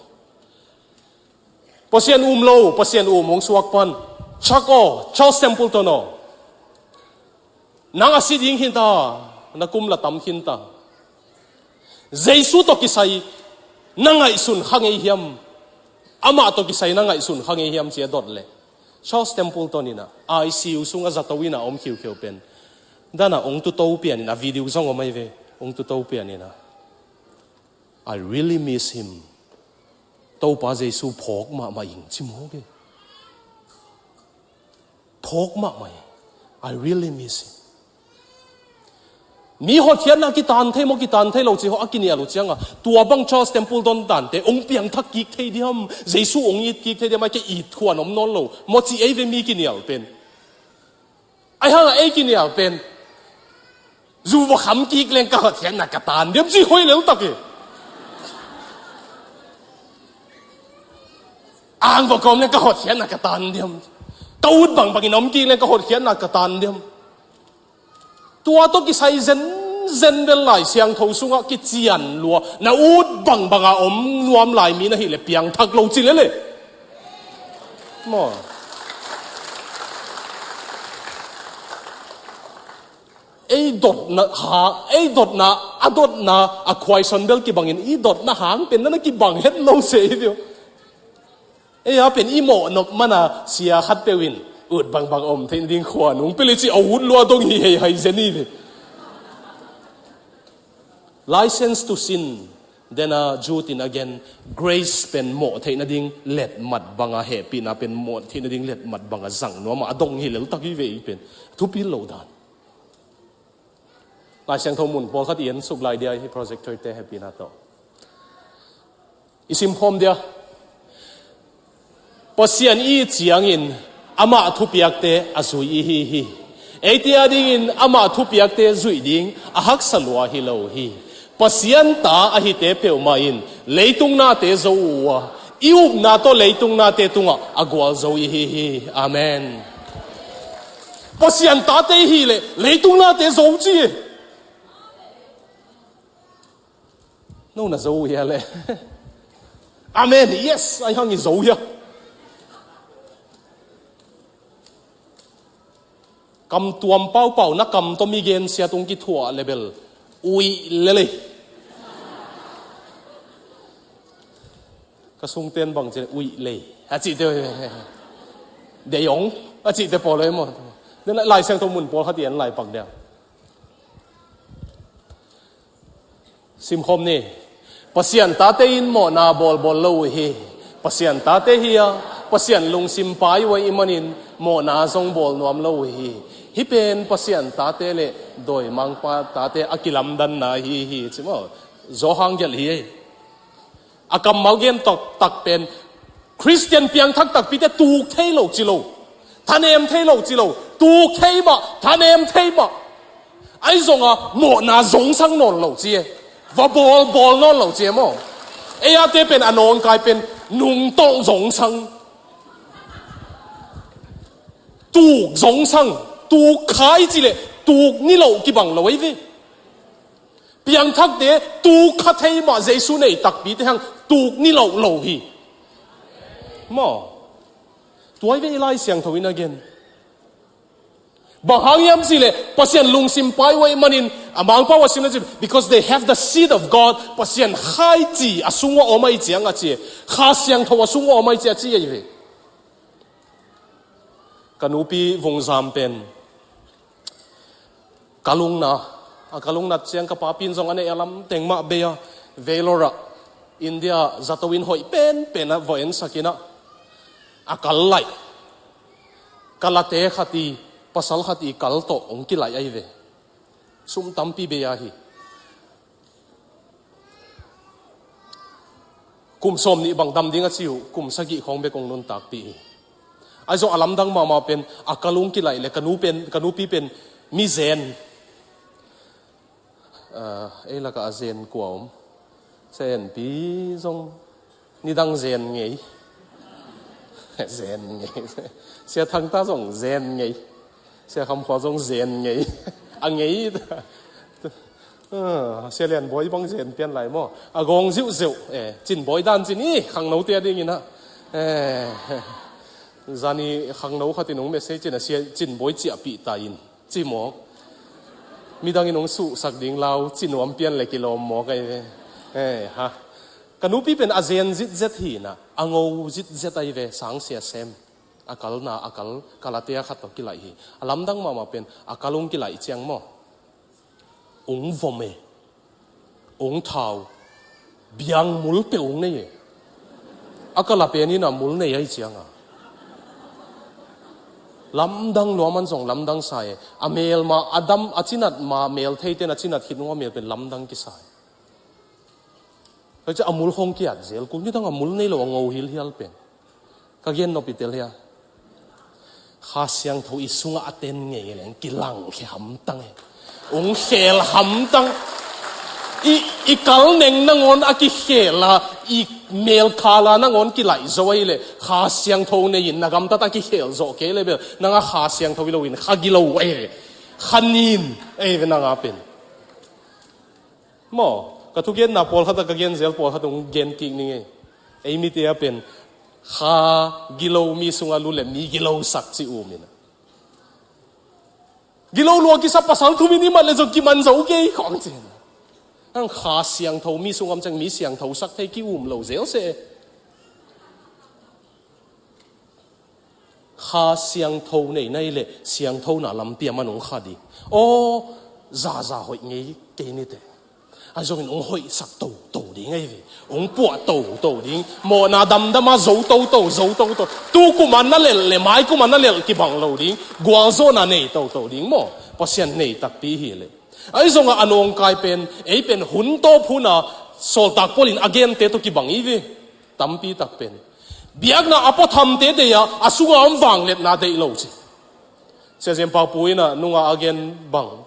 Pasian um lo, Pasian um hong suak pan. Chuck aw, Charles Templeton aw. Nang a si ding khin ta, na kum la tam khin ta. Jesu tawh kisai na ngaihsun kha ngei hiam? Amah tawh kisai na ngaihsun kha ngei hiam ci-a dot leh, Charles Templeton in ah I C U sungah zato in ah om khiukheu pen, dan a hong tuto pian in ah, video zong om ahi ve, hong tuto pian in ah, "I really miss him." Topa Jesu phawk mahmah ing ci mawk e. Phawk mahmah hi. "I really miss him." Mi hotkhiatna kitan thei maw, kitan thei lo ci hawh a kinial uh ciangah, tua bang Charles Templeton dante hong piangthak kik thei diam, Jesu hong it kik thei diam, a kei it khuan om nawn lo maw ci ei ve mi kinial pen. Ahi hangah ei kinial pen, "Zu va kham kik leng ka hotkhiatna ka tan diam," ci hoih lel tak hi. "Ang va kawm leng ka hotkhiatna ka tan diam. Ka ut bangbangin om kik leng ka hotkhiatna ka tan diam." Tua tawh kisai zenzen bel Lai Siangtho sungah kician lua, na ut bangbanga om nuam lai mi na hih leh piangthak lo ci lel e. Maw. Ei dotna ha, ei dotna, a dotna, a khuaison bel kibangin, i dotna hang pen na na kibang het lo se hi ve. Ei a pen i mawh nop mana sia khat peuh in, "Ut bangbang om theih nading khua nung peli," ci a ut lua dong hi hei hai zen hi ve. License to sin. Then a Jude in a gen, grace pen mawh theih nading letmat banga, hehpihna pen mawh theih nading letmat banga zang nuam a, a dong hi lel tak hi ve i pen. Thupi lo dan. Lai Siangtho mun pawlkhat i en suk lai dia hi, projector te hehpihna tawh i simkhawm dia. Pasian i it ciangin amah thupiakte a zui i hi hi. Eite a dingin amah thupiakte zuih ding a haksa lua hi lo hi. Pasian ta a hite peuhmah in leitung nate zo uh a, i upna tawh leitung nate tungah a gualzo i hi hi. Amen. Pasian tate i hih leh leitung nate zo ci. No na zo uh hia leh? Amen. Yes, ahi hang i zo hia. Kam tuam paupau, na kam tawh mi gensia tung kithuah leh bel uih lel ei. Ka sungten bang ci leh uih lei a cihte, dei ong a cihte pawl ei maw? Lai Siangtho mun pawlkhat i en lai pak dia. Simkhawm ni. Pasian tate in mawhna bawlbawl lo uh hi. Pasian tate hi a, Pasian lungsim pai uh ahih manin mawhna zong bawl nuam lo uh hi. Hih pen Pasian tate le dawimangpa tate a kilamdanna hi hi ci maw? Zawhang gelh hi ei. A kammal gen taktak pen Khristian piangthak takpite tuk thei lo ci lo, thanem thei lo ci lo, tuk thei mah, thanem thei mah. Ahi zonga mawhna zongsang nawn lo ci e. Va bawlbawl nawn lo ci e maw? Ei ate pen a nawngkai pen nungtolh zongsang, tuk zongsang, tuk kha i cih leh tuk ni loh kibang lo ei ve. Piangthakte tuk kha thei mah, Jesu nei takpite hang tuk ni loh lo hi. Maw? Tua hi ve i Lai Siangtho in a gen. Bang hang hiam cih leh Pasian lungsim pai uh ahih manin, a Mangpau a simna cih, because they have the seed of God, Pasian Kha i ci a sung uh a om ahih ciang a ci, Kha Siangtho a sung uh a om ahih ciang a ci ahi ve. Ka nupi vungzam pen kalungna, a kalungnat ciang ka papi in zong a neih a lamteng mah bei a, Vellore ah India zato inn hoih penpen ah va ensak in ah, a kal laih, ka late khat i, pasal khat i kal tawh hong kilaih ahi ve. Sum tampi bei a hi. Kum sawm nih bang dam ding a ci uh, kum sagih khawng bek hong nuntakpih hi. Ahi zong a lamdang mahmah pen, a kal hong kilaih le ka nu pen, ka nupi pen mizen, Ah, ei lakah a zen kua om? Sia En Pi zong nidang zen ngei. Zen ngei. Sia Thang ta zong zen ngei. Sia Kham Khua zong zen ngei. A ngei. Ah, Sia Lian Bawi bang zen pian lai maw? A gawng ziuhziuh. Eh, Cin Bawi dan cin i khangno te a dingin ah. Eh, zani khangno khat in hong message in a, Sia Cin Bawi ciahpih ta in. Ci mawk. Midang in hong suhsak ding lau, ci nuam pian le kilawm mawk ahi ve. Eh, ha. Ka nupi pen a zen zitzet hi na, a ngo zitzet ahi ve, sang sia sem. A kalna, a kal, Kalatia khat tawh kilaih hi. A lamdang mahmah pen, a kal hong kilaih ciang maw? Hong vom e. Hong thau. Biang mul peuh hong nei e. A kala pen in a mul nei ahi cianga. Lamdang lua man zong lamdang sa e. A mel ma, a dam, a cinat ma mel thei ten a cinat khit nua mel pen lamdang kisa e. Tua ciah a mul khong kiat zel kul, nidang a mul nei lo a ngo hilhial pen. Ka gen nop i tel hia? Kha Siangtho i sungah a ten ngei leng kilangkhia hamtang e. Hong khel hamtang. I, i kal neng nangawn a kikhel a, i mel khala nangawn kilaih zo ahi leh, Kha Siangtho nei in na gamtat a kikhel zawh kei le bel, nang a Kha Siangtho hi lo in kha gilo ahi ve. Kha nin ahi ve nang a pen. Maw, ka thugenna pawlkhat a ka gen zel pawlkhat hong gen kik ning ei. Ei mite a pen kha gilo mi sungah lut le mi gilo sak ci um in a. Gilo lua kisa pasal thum in i mat le zong kiman zo kei khawng ci in a. Ang Kha Siangtho mi sung om ciang mi siangtho sak thei ki um lo zel se. Kha Siangtho nei na hi leh siangthona lampi a man hong kha ding. Aw, zaza hoih ngei kei nite. A zongin hong hoihsak toto ding ahi ve. Hong puah toto ding. Mawhna damdama zo toto, zo toto. Tu kuma na lelh le mai kuma na lelh kibang lo ding. Gualzawhna nei toto ding maw? Pasian nei takpi hi leh. Ahi zongah a nawngkai pen, ei pen hun tawp huna sawltak Paul in a gente tawh kibang hi ve. Tampi tak pen biakna a puathamte deih a, a sunga om vangliatna deih lo ci. Sia Zem Pau Pu in a nunga a gen bang,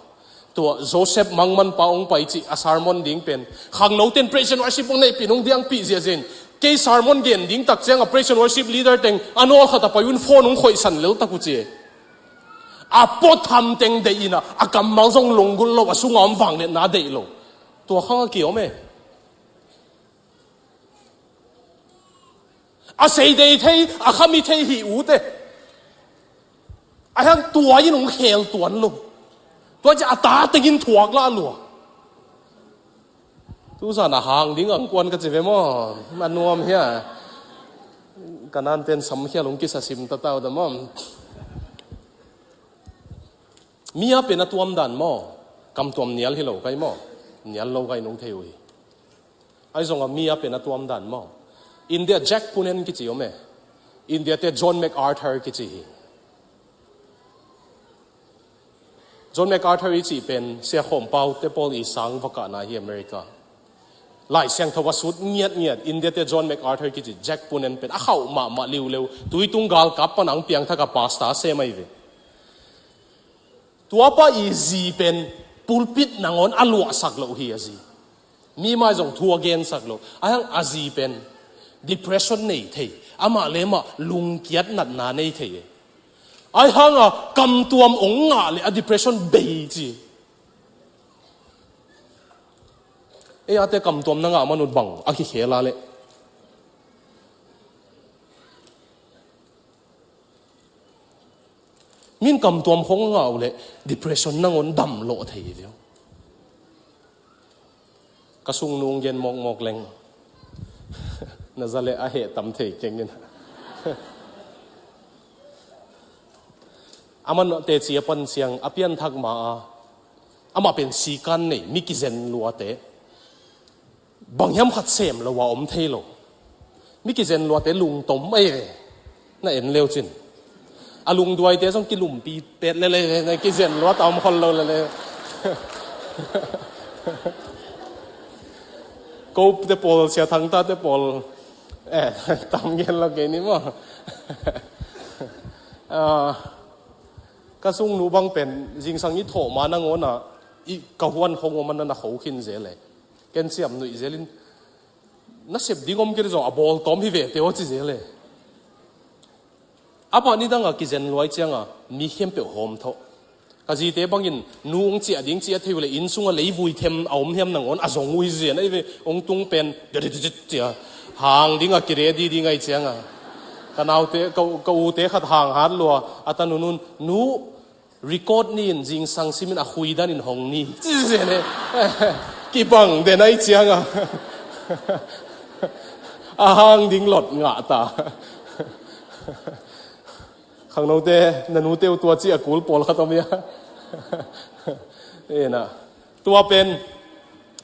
tua Joseph Mangman pa hong pai cih a sermon ding pen khangno ten praise and worship hong neihpih in hong diangpih ziahziah in, kei sermon gen ding tak ciang a praise and worship leader teng a nawl khat a pai un phone hong khoihsan lel tak uh ci. A puatham teng deih in a, a kammal zong lunggulh lo, a sunga om vangliatna deih lo. Tua khang a kiom e. A seidei thei, a khami thei hi ute. A hiang tua in hong khel tuan lo. Tua ciah a ta tengin thuak lah lua. Tuzan a hang ding ang kuan ka ci ve maw? A nuam hia? Ka nanten samkhial hong kisa sim tatau ta maw? Mi a pen a tuam dan maw? Kam tuam nial hi lo kai maw? Nial lo kai nong thei uh hi. Ahi zongah mi a pen a tuam dan maw? India Jack Poonen kici om e. India te John MacArthur kici hi. John MacArthur i cih pen Sia Khawm Pau te pawl i sang vakahna hi America. Lai Siangtho a sut ngiatngiat India te John MacArthur kici Jack Poonen pen a khauh mahmah liuleu. Tuitung galkap pan ang piangthak a pastor sem ahi ve. Tuapa i zi pen pulpit nangawn a luahsak loh hi a zi. Mi mai zong thu a gensak loh. A hiang a zi pen depression nei thei. Amah le mah lungkiat natna nei thei. A hiang a kamtuam ong ngah le a depression bei ci. Ei ate kamtuam na ngah manut bang a kikhel a leh. Min kamtuam khong ngau le depression nangawn dam lawh thei hi veu. Ka sungnu gen mawkmawk leng na za le a heh tam thei kengin. Amah teci a pan ciang a pianthak ma a amah pen sikan nei mi kizen luate. Bang hiam khat sem lo a om thei lo. Mi kizen luate lungtom ahi ve. Na en leu cin a lungduaite zong kilumpi pet lele na kizen luat a om khol lo lele. Ko te pawl, Sia Thangta te pawl, eh, tam gen lo kei ni maw? Ah, ka sungnu bang pen zingsang i thawh ma nangawn ah I ka huan hong om a na na ho khin zel e. Ken siam nuih zelin na sep ding om kei zong a bawl tawm hi ve teo ci zel e. A bah nidang a kizen luai cianga mi khempeuh hawm thawh. Ka zite bangin nu ong ciah ding ciah thei uh le inn sunga leivui them a om hiam nangawn a zong uh hi zen ahi ve. Ong tung pen cia hang ding a kiredi ding ahi cianga ka naute ka, ka ute khat hang hat lua a ta nunun nu record ni in zingsang simin a khui danin hong ni ci zen e. Kibang den ahi cianga a hang ding lot ngah ta. Khangnote na nute uh tua ci a kul pawlkhat om ia. Ena tua pen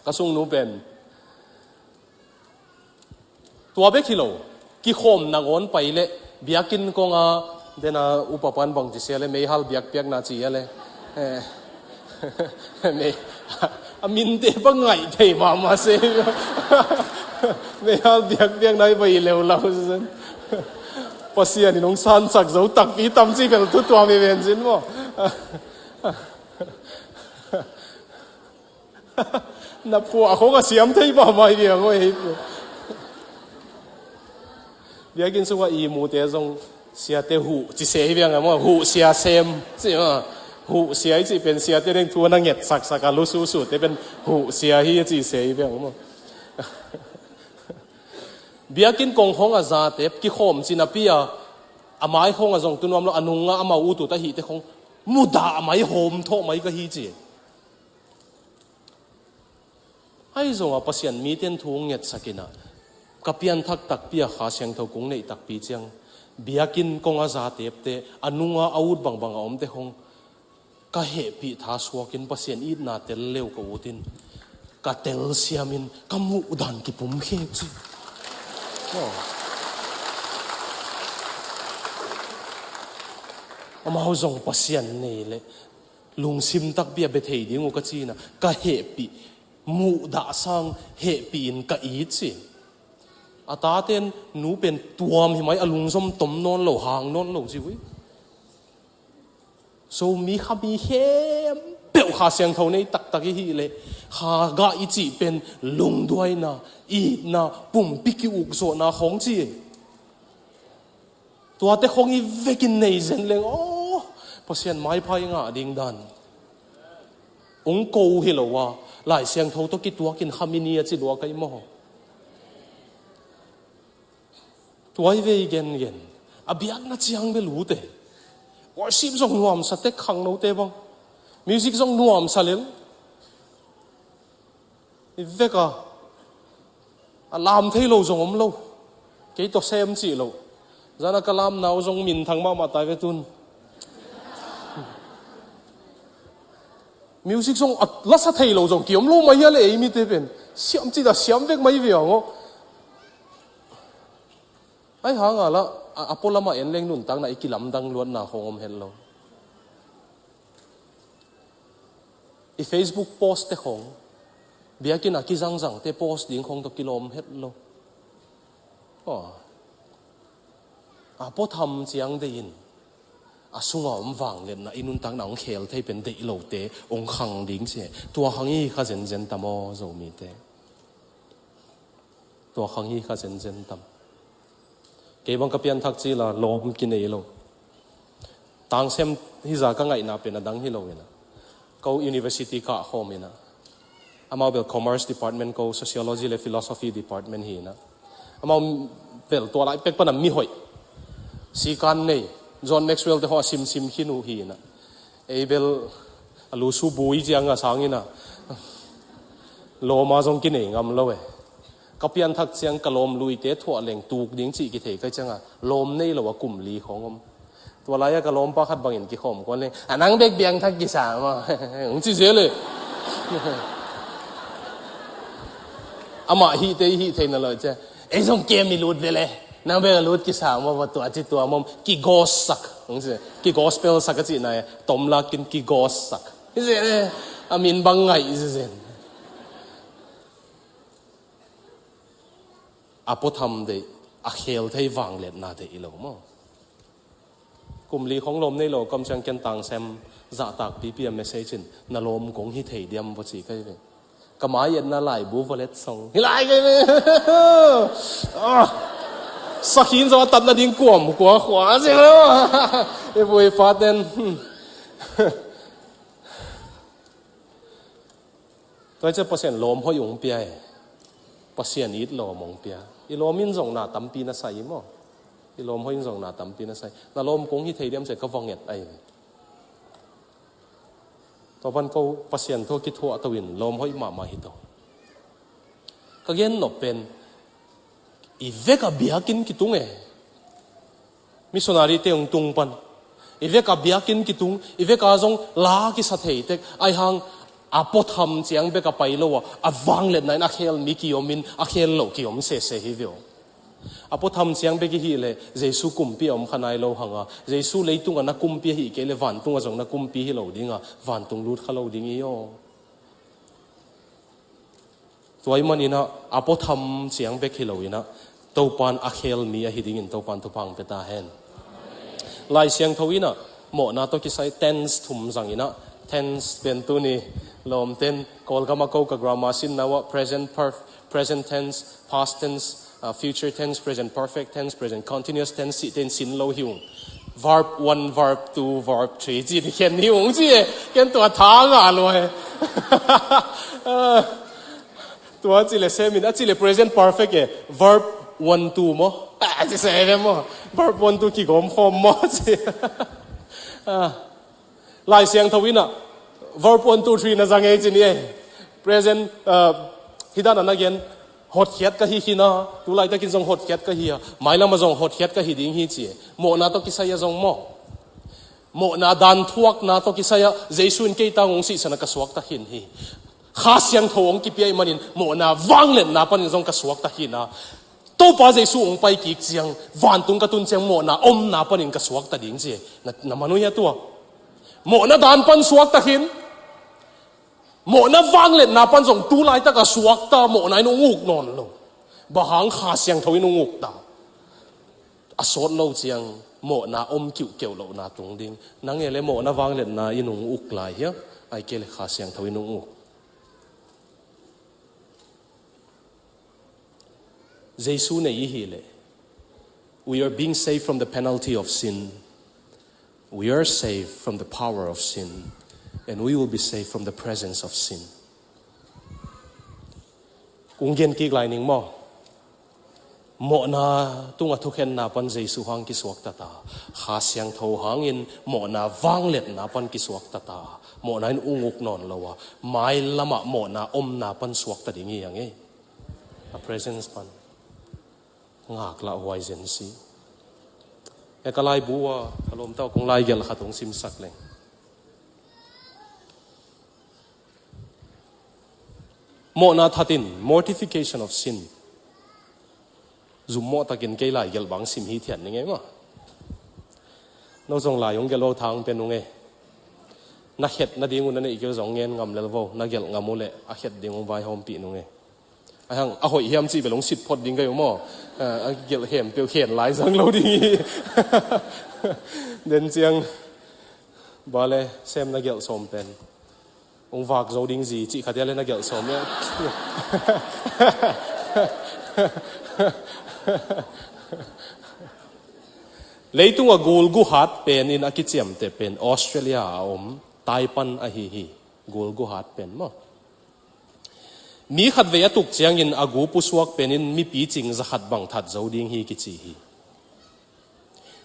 ka sungnu pen tua bek hi lo. Kikhawm nangawn pai le biakinn konga dena upapan bang ci sia le meihal biakpiakna ci ia le. Eh. Mei a minte bang ngaih thei mahmah se. Meihal biakpiakna i bai leulau sen. Pasian in hong sansak zo takpi tamci bel tu tua mi ven sin maw? Na phuah khong a siam thei mahmah hi viang aw hei pu. Biakinn sungah i mute zong siate huh ci se hi viang a maw, huh sia sem ci maw. Huh sia i cih pen siate deng thu a na ngetsaksak a lususu te pen huh sia hi a ci se hi viang a maw. Biakinn kong hong a zate kikhawm ci napi a a mai khong a zong tunuam lo a nunga amau utut ahihte khong mudah a mai hawm thawh mai ka hi ci. Ahi zongah Pasian mite in thu hong ngetsak inah ka pianthak takpi a Kha Siangtho kong neih takpi ciang biakinn kong a zatepte a nunga a ut bangbang a omte khong ka hehpih tha suakin Pasian itna tel leu ka utin ka telsiamin ka muhdan kipumkhek ci. Amau zong Pasian nei leh lungsim takpi a bia thei ding uh ka cinah ka hehpih muhdah sang hehpih in ka it ci. A taten nu pen tuam hi mai a lungzom tom nawn lo hang nawn lo ci uh hi. Zomi khami khempeuh Kha Siangtho nei taktak i hih leh Kha gah i cih pen lungduaina, itna, pumpi ki-ukzawhna khawng ci. Tuate khong i vekin nei zen leng aw Pasian maipha i ngah ding dan. Ung ko hi lo a Lai Siangtho tawh kituakin khami ni a ci lua ka i maw? Tuai vei gengen a biakna ciang bel ute. Worship zong nuamsa tek khangnote bang. Music zong nuamsa lel. I vek a a lam thei lo zong om lo. Kei tawh sem cih lo. Zana ka lam nau zong minthang mahmah tai ve tun. Music zong a lasa thei lo zong kiom lo mai a le ei mite pen siam cih a siam vek mai ve ang aw. Ai hanga la a, a pualamah en leng nuntakna i kilamdang luatna khong om het lo. I Facebook post te khong biakinn a kizangzang te post ding khong tawh kilawm het lo. Aw. A puatham ciang deihin a sunga om vangliatna i nuntakna hong khel thei pen deih lote hong khang ding ci. Tua khang i kha zenzen tam aw Zomite. Tua khang hi kha zenzen tam. Kei bang ka pianthak cila lawm kinei lo. Tangsem hi za ka ngaihna pen a dang hi lo ina. Ko university kah khawm ina. Amau bel commerce department ko sociology le philosophy department hi ina. Amau bel tua lai pek pana mi hoih. Sikan nei. John Maxwell te ho a simsim khin uh hi ina. Ei bel a lusu bui ciang a sang ina. Lawma zong kinei ngam lo e. Ka pianthak ciang ka lawm luite thuah leng tuk ding cih kithei ka cianga lawm nei lo a kum li khong om. Tua lai-a ka lawmpa khat bangin kikhawm kuan leng a nang bek biangthak kisa ma hong ci zel e. Amah hihte i hih theihna lo cia ei zong kem i lut vele. Nang bek a lut kisa ma va tua ci tua mom kigawssak hong ci. Kigospelsak a cihna e. Tomlakin kigawssak hi zel e. A min bang ngaih zizen. A puatham deih a khel thei vangliatna deih i lo maw? Kum li khong lawm nei lo kam ciang ken tangsem Zahtak pipi a message in, "Na lawm kong hi thei diam?" va ci ka hi ve. Ka mai etna laibu va let song hi lai ka hi ve. Ah. Sakhin zong a tatna ding kuam kua khua si lo. I bu i pa ten. Tua ciang Pasian lawm hoih hong pia e. Pasian it lawm hong pia. I lawm in zong na tampi na sa hi maw. I lawm hoih in zong na tampi na sa hi. "Na lawm kong hi thei diam?" ci-a ka va nget ahi ve. Tua pan ko Pasian thu kithuah to in lawm hoih mahmah hi to. Ka gen nop pen, i vek a biakinn kitung e. Missionary te hong tung pan, i vek a biakinn kitung, i vek a zong la kisa thei tek, ahi hang a puatham ciang bek a pai lo a, a vangliatna in a khel mi ki-om in, a khel loh ki-om sese hi ve aw. A puatham ciang bek i hih leh Jesu kumpi a om kha nai lo hang a, Jesu leitung a na kumpi ahih kei leh vantung a zong na kumpi hi lo ding a, vantung lut kha lo ding hi aw. Tua ahih manin ah, a puatham ciang bek hi lo in ah, Topa'n a khel mi ahi dingin Topa'n thupha hong pia ta hen. Lai Siangtho in ah, mawhna tawh kisai tense thum zang in ah, tense pen tuni lawmten, Kawlgam a ko ka grammar sinna uah present perf-, present tense, past tense, uh, future tense, present perfect tense, present continuous tense cihte in sin lo hi ung. Verb one, verb two, verb three ci-in khen hi ung ci e. Ken tua tha ngah lua e. Tua ci leh sem in, a ci leh present perfect e. Verb one, two maw? A ci se ve maw? Verb one, two kigawm khawm maw ci. Ah. Lai Siangtho in ah, verb one, two, three na zang ei ci ni e. Present, uh, hih dan a na gen, hotkhiat ka hi khin a, tu laitakin zong hotkhiat ka hi a, mailam ah zong hotkhiat ka hi ding hi ci e. Mawhna tawh kisai a zong maw. Mawhna dan thuakna tawh kisai a, Jesu in kei tang hong sihsan a ka suakta khin hi. Kha Siangtho hong kipia ahih manin, mawhna vangliatna panin zong ka suakta khin a. Topa Jesu hong pai kik ciang, vantung ka tun ciang mawhna omna panin ka suakta ding ci e. Na, na man uh hia tua? Mawhna dan pan suakta khin. Mawhna vangliatna pan zong tu laitak a suakta, mawhna in hong uk nawn lo. Bang hang? Kha Siangtho in hong uk ta. A sawt lo ciang, mawhna om kiuhkeuh lohna tung ding. Nang e leh mawhna vangliatna in hong uk lai hia? Ahih kei leh Kha Siangtho in hong uk. Jesu nei i hih leh, we are being saved from the penalty of sin. We are saved from the power of sin. And we will be saved from the presence of sin. Kong gen kik lai ning maw. Mawhna tungah thukhenna pan Jesu hang kisuakta ta. Kha Siangtho hangin mawhna vangliatna pan kisuakta ta. Mawhna in hong uk nawn lo a, mailam ah mawhna omna pan suakta ding hi hang e. A presence pan. Ngaklah huai zen si. E, ka laibu ah, ka lawmta uh kong laigelh khat hong simsak leng. Mawhna that in, mortification of sin. Zum mawh takin kei laigelh bang sim hithiat ning e maw. No zong lai hong gelh uh thang pen ung e. Na khet nading uh na neih kei uh zong ngen ngam lel vo, na gelh ngam uh leh a khet ding hong vaihawmpih nung e. Ahi hang, a hoih hiam cih bel hong sit phot ding ka hi uh maw. A, a gelh khempeuh khen lai zang lo ding hi. Den ciang, bale, sem na gelh sawm pen. Hong vak zo ding zi cih khat hia leh na gelh sawm e. Leitung a gul guhat pen in a kiciamteh pen Australia a om, Taipan ahi hi, gul guhat pen maw. Mi khatvei a tuk ciangin a gu pusuak pen in mipi cing za khat bang that zo ding hi kici hi.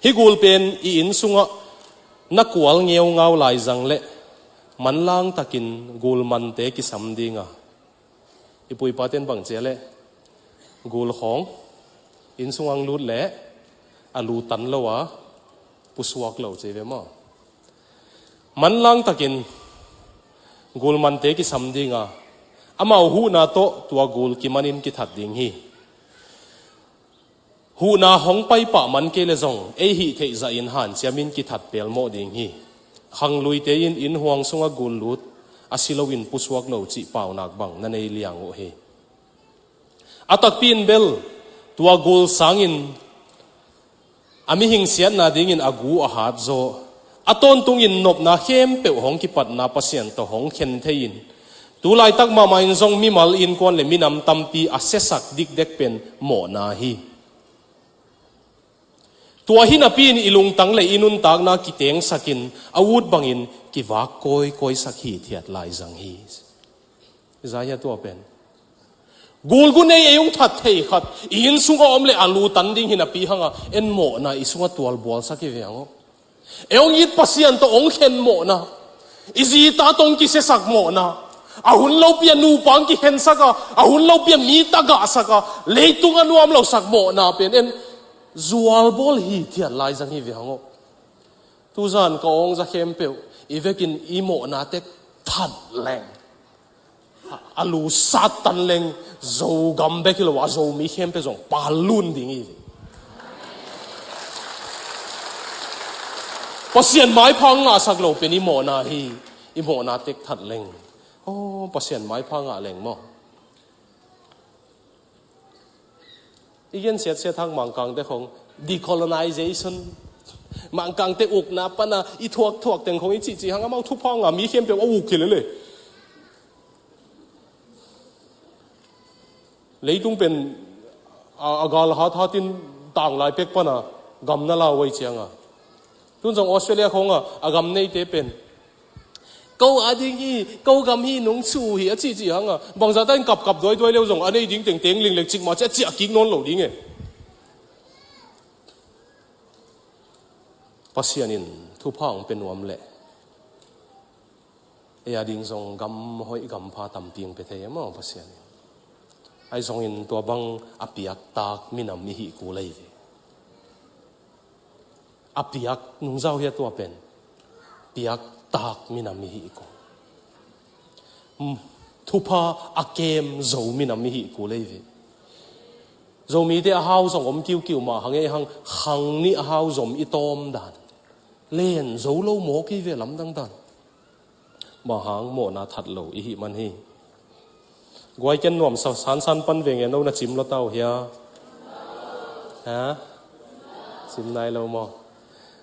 Hih gul pen i inn sungah na kual ngeungau lai zang leh manlang takin gul mante kisam ding a. I pu i pa ten bang ci a leh gul khawng inn sungah hong lut leh a lu tan lo a pusuak lo ci ve maw. Manlang takin gul mante kisam ding a, amau huhna tawh tua gul kimanin kithat ding hi. Huhna hong pai pah man kei leh zong ei hih theih zahin hanciamin kithat pelmawh ding hi. Khangluite in inn huang sungah gul lut a si loin pusuak lo cih paunak bang na nei liang uh hi. A takpi in bel tua gul sangin a mihing siatna dingin a gu a hat zaw, A tawntungin nopna khempeuh hong kipatna Pasian tawh hong khen thei-in, tu laitak mahmah in zong mimal innkuan le minam tampi a siasak dikdek pen mawhna hi. Tua hi napi-in i lungtang le i nuntakna kitengsakin a ut bangin kivak kawikawisak hithiat laizang hi. Zai hi a tua pen. Gulgu nei ei hong that thei khat i inn sungah om le a lu tan ding hi napi hanga en mawhna i sungah tualbualsak hi ve hang aw. Ei hong it Pasian tawh hong khen mawhna. I zita tawh hong kisiasak mawhna. A hun lopi a nupa hong kikhensak a, a hun lopi a mi tagahsak a, leitung a nuam losak mawhna pen en zualbawl hithiat laizang hi ve hang aw. Tuzan ka awng za khempeuh i vekin i mawhna tek that leng. A lu sat tan leng Zogam bek hi lo a Zomi khempeuh zong palun ding hi. Pasian maipha ngahsak lo pen i mawhna hi. I mawhna tek that leng. Oh, Pasian maipha ngah leng maw? I gen siatsiat hang Mangkangte khong decolonization, Mangkangte ukna pana i thuakthuak teng khong i cihcih hang amau thupha ngah mi khempeuh a uk hi lele. Leitung pen a, a gal hathatin tanglai pek pana gam na lau ei cianga. Tun zong Australia khonga a gam neite pen ko a ding hi, ko gam hi nung su hi a cihcih hanga bangzah ta in kapkap duaiduai leu zong a nei ding tengteng linglek cikmah ci a ciah kik nawn lo ding e. Pasian in thupha hong pe nuam leh ei a ding zong gam hoih gam pha tampi hong pe thei e maw Pasian in. Ahi zongin tua bang a piaktak minam i hih kul ei ve. A piak nungzau hi a tua pen. Piaktak minam i hih kul. Thupha a kem zo minam i hih kul ei ve. Zomite a hau zong om kiukiu mah hang ei hang khang nih a hau zom i tawm dan. Len zo lo mawk i ve lamdang dan. Mah hang mawhna that lo i hih man hi. Guai ken nuam sa sansan pan veng e no na cim lo tau hia? Ha? Cim nai lo maw?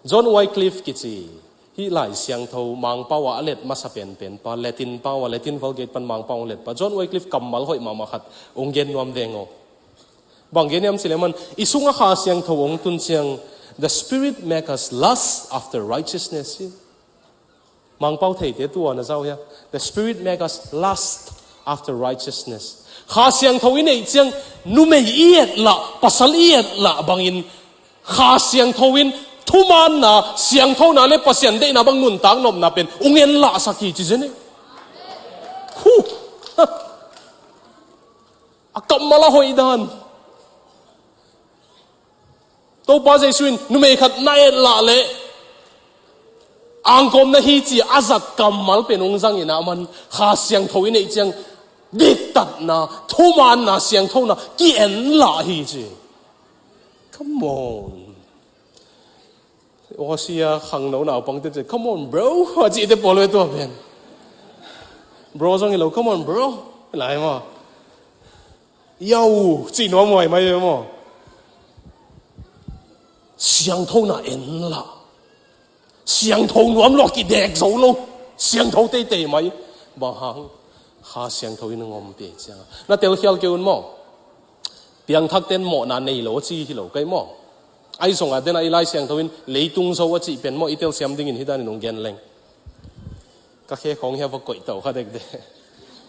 John Wycliffe kici hih Lai Siangtho Mangpau ah a let masa penpen pa, Latin pau ah, Latin Vulgate pan Mangpau ah let pa John Wycliffe kammal hoih mahmah khat ong gen nuam veng aw. Bang gen niam cile man i sungah Kha Siangtho ong tun ciang, the Spirit make us lust after righteousness hi. Mangpau theite tua na zau hia? The Spirit make us lust after righteousness. Kha Siangtho i neih ciang numei i et lah, pasal i et lah bangin Kha Siangtho in thumaanna, siangthona le Pasian deihna bang nuntak nopna pen ung en lahsak hi ci zen e. Huh. A kammal a hoih dan. Topa Jesu in numei khat na et lah leh angkawm na hi ci a zat kammal pen ung zangin a man Kha Siangtho i neih ciang diktatna, thumaanna, siangthona ki-en lah hi ci. Come on. Asia khangno naupangte ci, come on bro a cihte pawl ve tua pen. Bro zong hi lo, come on bro. Lai maw? Yo, cih nuam huai mai ve maw? Siangthona en lah. Siangtho nuam lo a kidek zo lo. Siangtho teitei mai. Bang hang? Kha Siangtho in a ngawm pe cianga na telkhial kei un maw? Piangthakte in mawhna nei lo a ci hi lo kei maw? Ahi zongah den a i Lai Siangtho in leitung zo a cih pen maw i telsiam dingin hi danin ung gen leng. Ka khe khawng hia va koih tau kha dekdek.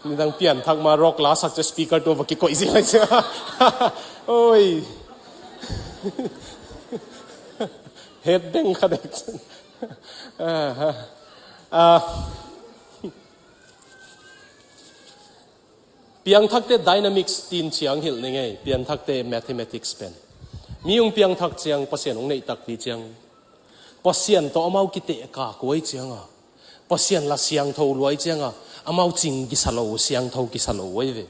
Nidang pianthak ma rock la sak cia speaker tua va kikoih zia lai cia. Oi. Het deng kha dek. Ah, ah. Piangthakte dynamics tin ciang hilh ni ngei, piangthakte mathematics pen. Mi ung piangthak ciang, Pasian ung neih takpi ciang. Pasian tawh amau kiteh ka kuai cianga. Pasian la siangtho luai cianga. Amau cing kisa lo, siangtho kisa lo uai ve.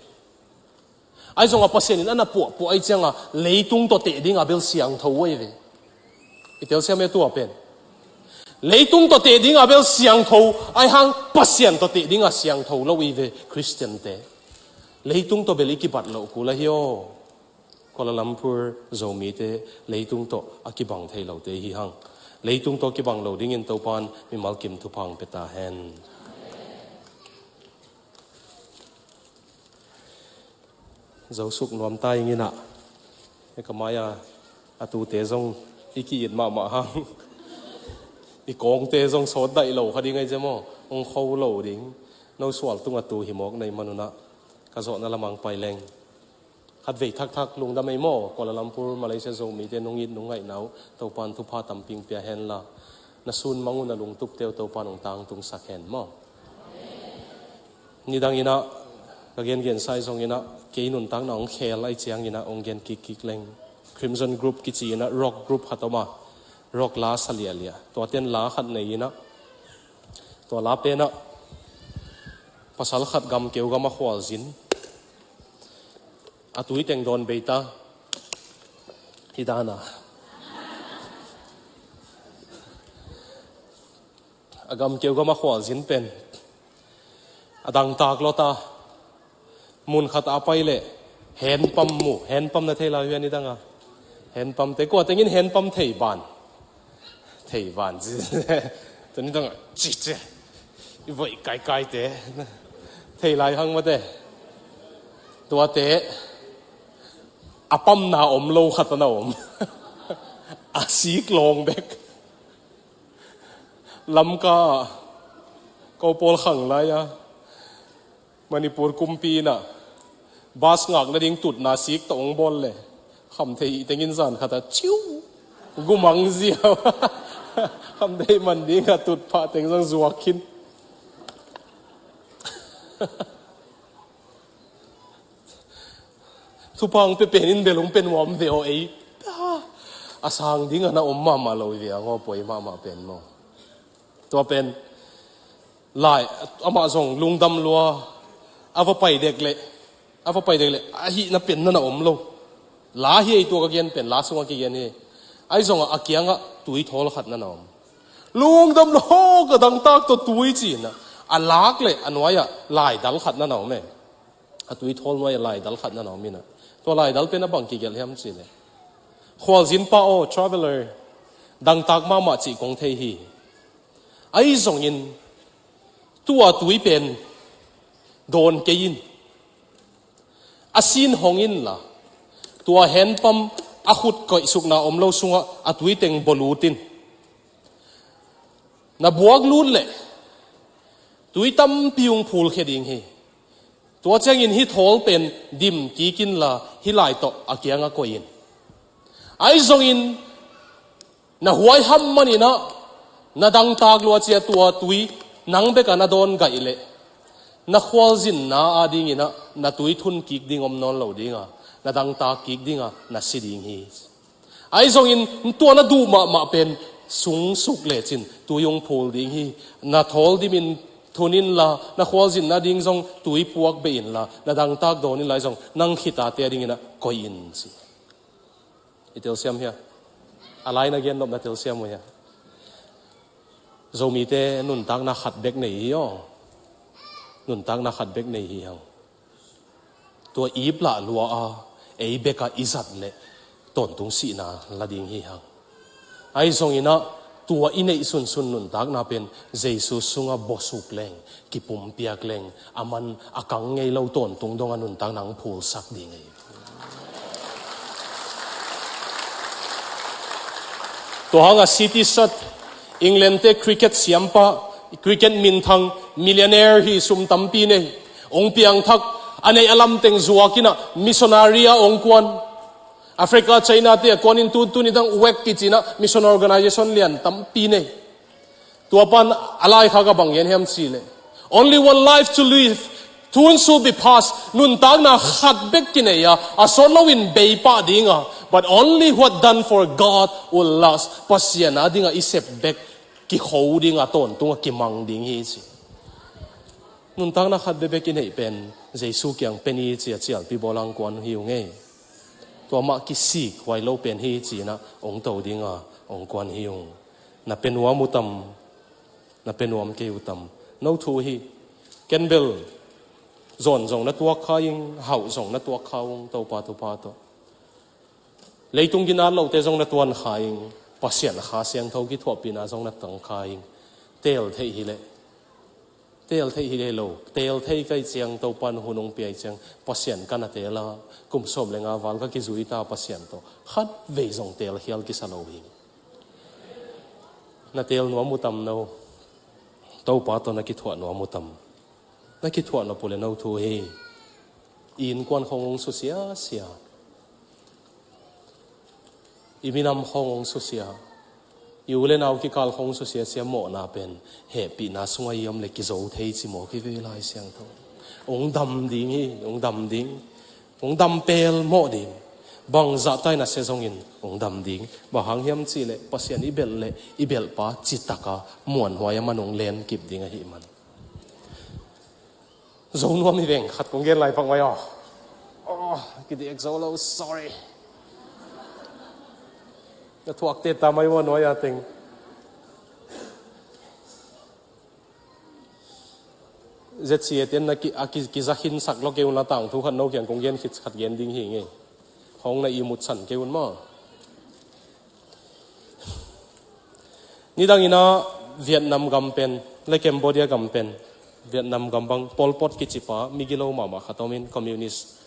Ahi zongah Pasian in ana puahpuah ahi cianga, leitung tawh teh dinga bel siangtho uai ve. I telsiam e tua pen. Leitung tawh teh dinga bel siangtho, ahi hang Pasian tawh teh dinga siangtho lo i ve Khristiante. Leitung tawh bel i kibat loh kul ahi aw. Kuala Lumpur Zomite leitung tawh a kibang thei lote hi hang. Leitung tawh kibang lo dingin Topan mimal kim thupha hong pia ta hen. Zosuk nuam ta ing inah, e, ka mai-a a tute zong i ki-it mahmah hang, i kawngte zong sawt daih lo kha ding ahi zia maw, hong kho lo ding. No sual tungah tu hi mawk na hih man unah ka zawhna lamah hong pai leng. Khatvei thakthak lungdam ei maw, Kuala Lumpur, Malaysia Zomite nong it nong ngaihna uh Topan thupha tampi hong pia henla, na sun mang uh na lungtupte uh Topan hong tangtungsak hen maw. Nidang inah ka gengensa ahi zong inah, kei nuntakna hong khel ahih ciang inah hong gen kikkik leng. Crimson Group kici inah rock group khat om a, rock la sa liahliah. Tuate in la khat nei inah, tua la pen ah pasal khat gamkeu gamah khualzin, a tui teng dawn bei ta. Hi dan a, a gamkeu gamah khualzin pen a dangtak lua ta. Mun khat a pai leh hand pump mu. Hand pump na thei lai uh hia nidang a? Hand pump te, kua teng in hand pump thei ban? Thei ban ci. Tua nidang a ci ci, i voih kaikaite thei lai hang mate. Tuate a pamna om lo khat a na om. A sik lawng bek. Lamka ah ko pawl khang lai-a Manipur kumpi inah bus ngak nading tutna sik tawh hong bawl leh, khamtheih teng in zan khat ah ciu gumang ziau. Khamtheih man dingah tutphah teng zong zuak khin. Thupha hong pia pen in bel hong pia nuam ve aw ei. A sang dingah na om mahmah lo hi ve a, ngaw poi mahmah pen maw. Tua pen lai, amah zong lungdam lua, a va pai dek leh, a va pai dek leh a hihna pen na na om lo. La hi ei, tua ka gen pen la sungah kigen hi. Ahi zongah a kiangah tui thawl khat na na om. Lungdam lua, ka dangtak tawh tui ci inah a lak leh a nuai-ah laidal khat na na om e. A tui thawl nuai-ah laidal khat na na om inah, tua laidal pen a bang kigelh hiam cih leh, khualzin pa aw, traveller, dangtak mahmah cih kong thei hi. Ahi zongin tua tui pen dawn kei in, a sin hong inla, tua hand pump a khut koihsukna om lo sungah a tui teng bawlut in. Na buak lut leh tui tampi hong phulkhia ding hi. Tua ciangin hih thawl pen dim kik inla hih lai tawh a kiangah koih in. Ahi zongin na huaiham man inah na dangtak lua cia tua tui nang bekah na dawn gaih leh, na khualzinna ading inah na tui thun kik ding om nawn lo ding a, na dangtak kik ding a, na si ding hi. Ahi zongin tua na duh mahmah pen sungsuk lecin tui hong phul ding hi. Na thawl dimin thun inla, na khualzinna ding zong tui puak beh inla, na dangtak dawn inla, ahi zong nang khitate ading inah koih in ci. I telsiam hia? A lai na gen nop na telsiam uh hia? Zomite nuntakna khat bek nei hi aw. Nuntakna khat bek nei hi hang. Tua ip lah lua a, ei bekah i zat leh tawntung sihna la ding hi hang. Ahi zong inah tua i neih sunsun nuntakna pen Jesu sungah bawsuk leng, kipumpiak leng, a man a kang ngei lo tawntung dongah nuntakna hong phulsak ding hi. Tua hangah C T Sath, England te cricket siampa, cricket minthang, millionaire hi, sum tampi nei, hong piangthak, a neih a lam teng zuak inah missionary ah hong kuan. Africa, China te a kuan in tu, tuni dang wek kici inah mission organization lian tampi nei. Tua pan a laikhak ah bang gen hiam cih leh, "Only one life to live, soon shall be past." Nuntakna khat bek kinei a, a sawt loin bei pah ding a, "But only what done for God will last." Pasian ading a i sep bek kikho ding a, tawntung a kimang ding hi ci. Nuntakna khat bekbek i neih pen Jesu kiang pe ni ci a cialpi bawl a hong kuan hi ung ei. Tua mah kisik huai lo pen hi ci inah hong to ding a hong kuan hi ung. Na pe nuam uh tam? Na pe nuam kei uh tam? No thu hi. Ken bel zawn zong na tuak kha ing, hauh zong na tuak kha ung, Topa thupha tawh. Leitung ginat lote zong na tuan kha ing, Pasian Kha Siangtho kithuahpihna zong na tangka ing. Teel theih hi leh, teel theih hi leh lo, teel thei ka hih ciang, Topa'n hun hong pia ciang, Pasian ka na teel a, kum sawm le nga val ka kizui ta Pasian tawh khatvei zong teel khial kisa lo hi. Na teel nuam uh tam no? Topa tawh na kithuah nuam uh tam? Na kithuah nop uh leh no thu hi. I innkuan khawng hong susia sia, i minam khawng hong susia, i u le nau kikal khawng hong susia sia mawhna pen hehpihna sungah i om leh kizo thei ci maw, kivei Lai Siangtho. Hong dam ding hi, hong dam ding. Hong dam pelmawh ding. Bangzah tai na sia zongin hong dam ding. Bang hang hiam cih leh Pasian i belh leh i belhpa citaka muanhuai a man hong lenkip ding ahih man. Zo nuam hi veng, khat kong gen lai pak mai aw. Oh, kidiak zo lo, sorry. Na thuak te ta mai aw, nuai a teng. Z C A ten na ki, a ki, kiza khinsak lo kei un la, tangthu khat no kiang kong gen khit khat gen ding hi ngei. Hong na i mutsan kei un maw. Nidang in a Vietnam gam pen le Cambodia gam pen, Vietnam gam bang Pol Pot kici pa migilo mahmah khat om in, communist,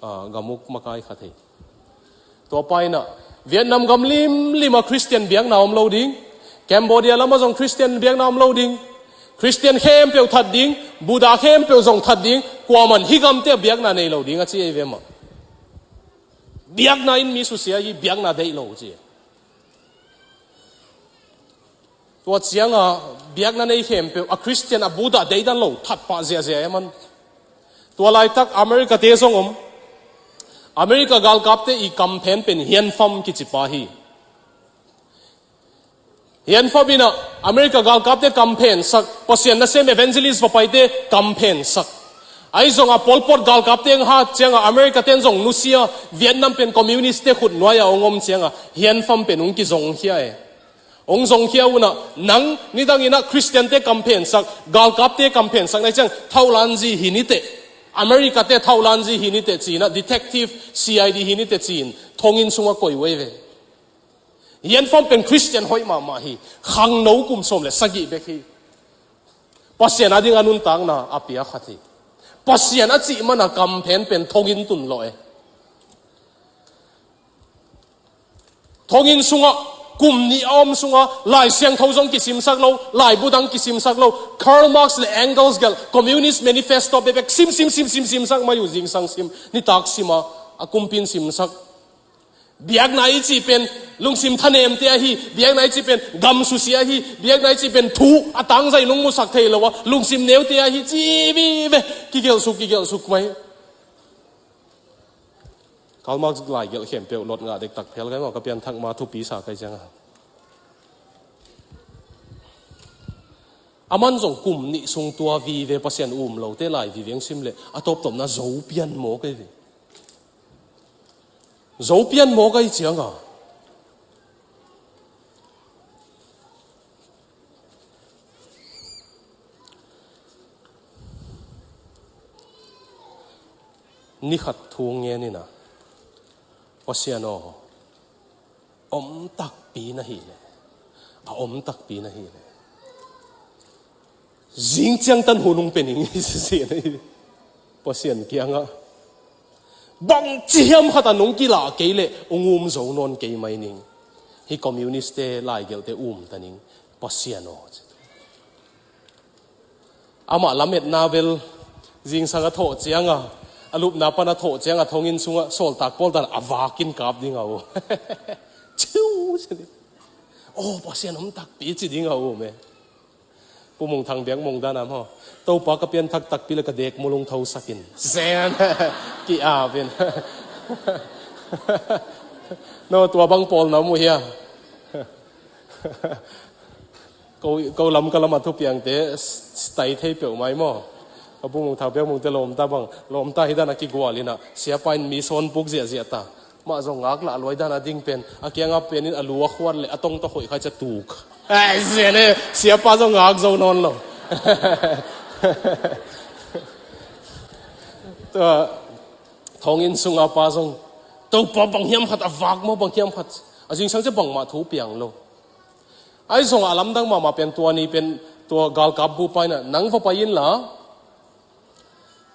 ah, gam uk makai khat hi. Tua pa in a Vietnam gam limlim ah Christian biakna om lo ding, Cambodia lam ah zong Christian biakna om lo ding, Christian khempeuh that ding, Buddha khempeuh zong that ding, kuaman hih gamte ah biakna nei lo ding a ci ei ve mah. Biakna in mi susia hi, biakna deih lo ci. Tua ciang a biakna nei khempeuh a Christian, a Buddha deidan lo that pah ziahziah e man. Tua laitak America te zong om. America galkapte i kamphen pen Hian Fam kici pa hi. Hian Fam in a America galkapte kamphen sak, Pasian nasem evangelist va paite kamphen sak. Ahi zong a Pol Pot galkapte hong hat ciang a America ten zong nusia, Vietnam pen communist te khut nuai ah hong om ciang a Hian Fam pen hong kizongkhia e. Hong zongkhia un a, nang nidang in a Christian te kamphen sak, galkapte kamphen sak na hih ciang thauhlanzi hi ni teh, America te thauhlanzi hi ni teh ci in a, detective, C I D hi ni teh ci in thonginn sungah koih uh ei ve. Hian Fam pen Christian hoih mahmah hi. Khangno kum sawm le sagih bek hi. Pasian a ding a nuntakna a pia khat hi. Pasian a cih man a kamphen pen thonginn tun lawh e. Thonginn sungah kum nih a om sungah Lai Siangtho zong kisimsak lo, laibu dang kisimsak lo, Karl Marx le Engels gelh Communist Manifesto bekbek sim, sim, sim, sim, simsak mai uh, zingsang sim, nitak sim a, a kumpi in simsak. Biakna i cih pen lungsim thanemte ahi, biakna i cih pen gam susia ahi, biakna i cih pen thu a tangzai nong musak thei lo a lungsim neute ahi ci vive, kigelhsuk, kigelhsuk mai. Karl Marx lai gelh khempeuh lot ngah dektak phel kai maw, ka pianthak ma thupi sa kai ciang a. A man zong kum nih sung tua vive Pasian um lote lai vive hong sim leh a tawptawpna Zo pian mawk ei ve. Zo pian mawk ei ciang a. Ni khat thu ngen in a, Pasian aw, om takpi na hih leh, a om takpi na hih leh, zing ciangtan hun hong pia ning hi, ci hi. Pasian kiangah bangci hiam khat a nong kilah kei leh hong um zo nawn kei mai ning. Hih communist te, laigelhte um ta ning, Pasian aw, ci. Amah lametna bel zingsang a thawh ciang a, a lupna pan a thawh ciang a, thonginn sungah sawltak pawl dan a vakin kap ding a um. Ciu, ci ding. Aw, Pasian om takpi ci ding a um e. Pu Mung Thang Biak Mung dan a maw, Topa ka pianthak takpi le ka dek mulung thosak in, zen ki-ap in. No, tua bang pawl na om uh hia? Ko, ko lam ka lam a thupiangte s-, s-, tai thei peuh mai maw? Ka Pu Mung Thang Biak Mungte lawmta bang, lawmta hi dan a kigual in a, siapa in mi sawn puk ziahziah ta. Mah zong ngak lah luai dan a ding pen, a kiangah pen in a lu a khuat leh a tong tawh khoih khai cia tuk. Ai, zen e, siapa zong ngak zo nawn lo. Tua, thonginn sunga pa zong, Topa bang hiam khat a vak maw, bang hiam khat. A zingsang ciang bangmah thu piang lo. Ahi zongah a lamdang mahmah pen tua ni pen tua galkap bupa in ah, "Nang va pai inla,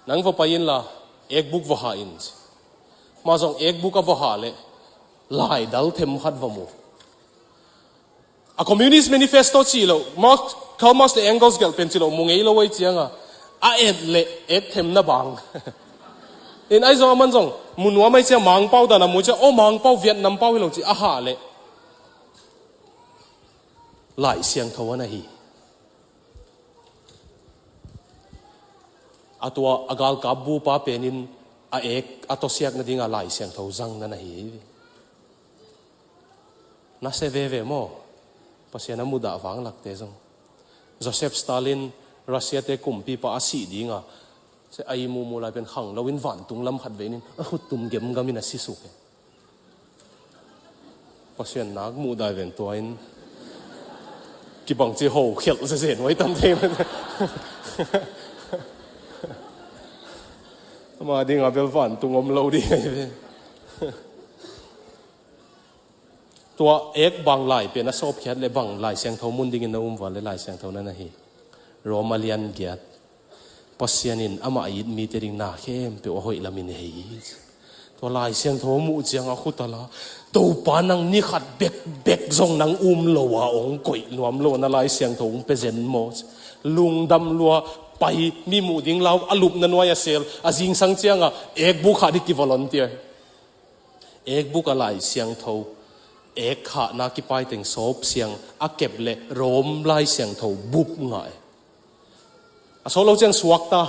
nang va pai inla, ekbuk va hah in," ci. Amah zong ekbuk a va hah leh laidal them khat va mu. A Communist Manifesto cih loh, Marx, Karl Marx le Engels gelh pen cih loh mu ngei lo ei cianga, a et leh ek themna bang. In ahi zong aman zong mu nuam ei ciang Mangpau dan a mu ciang, "Aw, Mangpau Vietnam pau hi lo," ci a hah leh Lai Siangtho a na hi. A tua a galkap bupa penin a ek a tawsiak nadinga Lai Siangtho zang na na hi. Na sia veve maw? Pasian a mudah vanglakte zong. Joseph Stalin, Russia-te kumpipa a sih dinga, sia a i mumu lai pen khanglo in vantung lam khat venin a khuttum gemgamin a sisuk e. Pasian nak muh dai ven tua in kibang ci ho khelh zezen wai tam thei. Ama dinga bel vantung om lo ding ahi ve. Tua ek bang lai pen a sawpkhiat le bang Lai Siangtho mun dingin na um val le Lai Siangtho na na hi. Rom a lian giat. Pasian in amah a it mite ding na khempeuh a hoih lamin hei hi. Tua Lai Siangtho a muh ciang a khut a la, "Topa, nang ni khat bekbek zong nang um lo a ong koih nuam lo na Lai Siangtho ong pe zen maw?" Lungdam lua, pai, mi muh ding lau, a lupna nuai a sel, a zingsang cianga ekbuk hah ding ki volunteer. Ekbuk a Lai Siangtho, ek hahna kipaiteng sawp siang a kep le Rom Lai Siangtho bup ngah e. A sawt lo ciang suakta,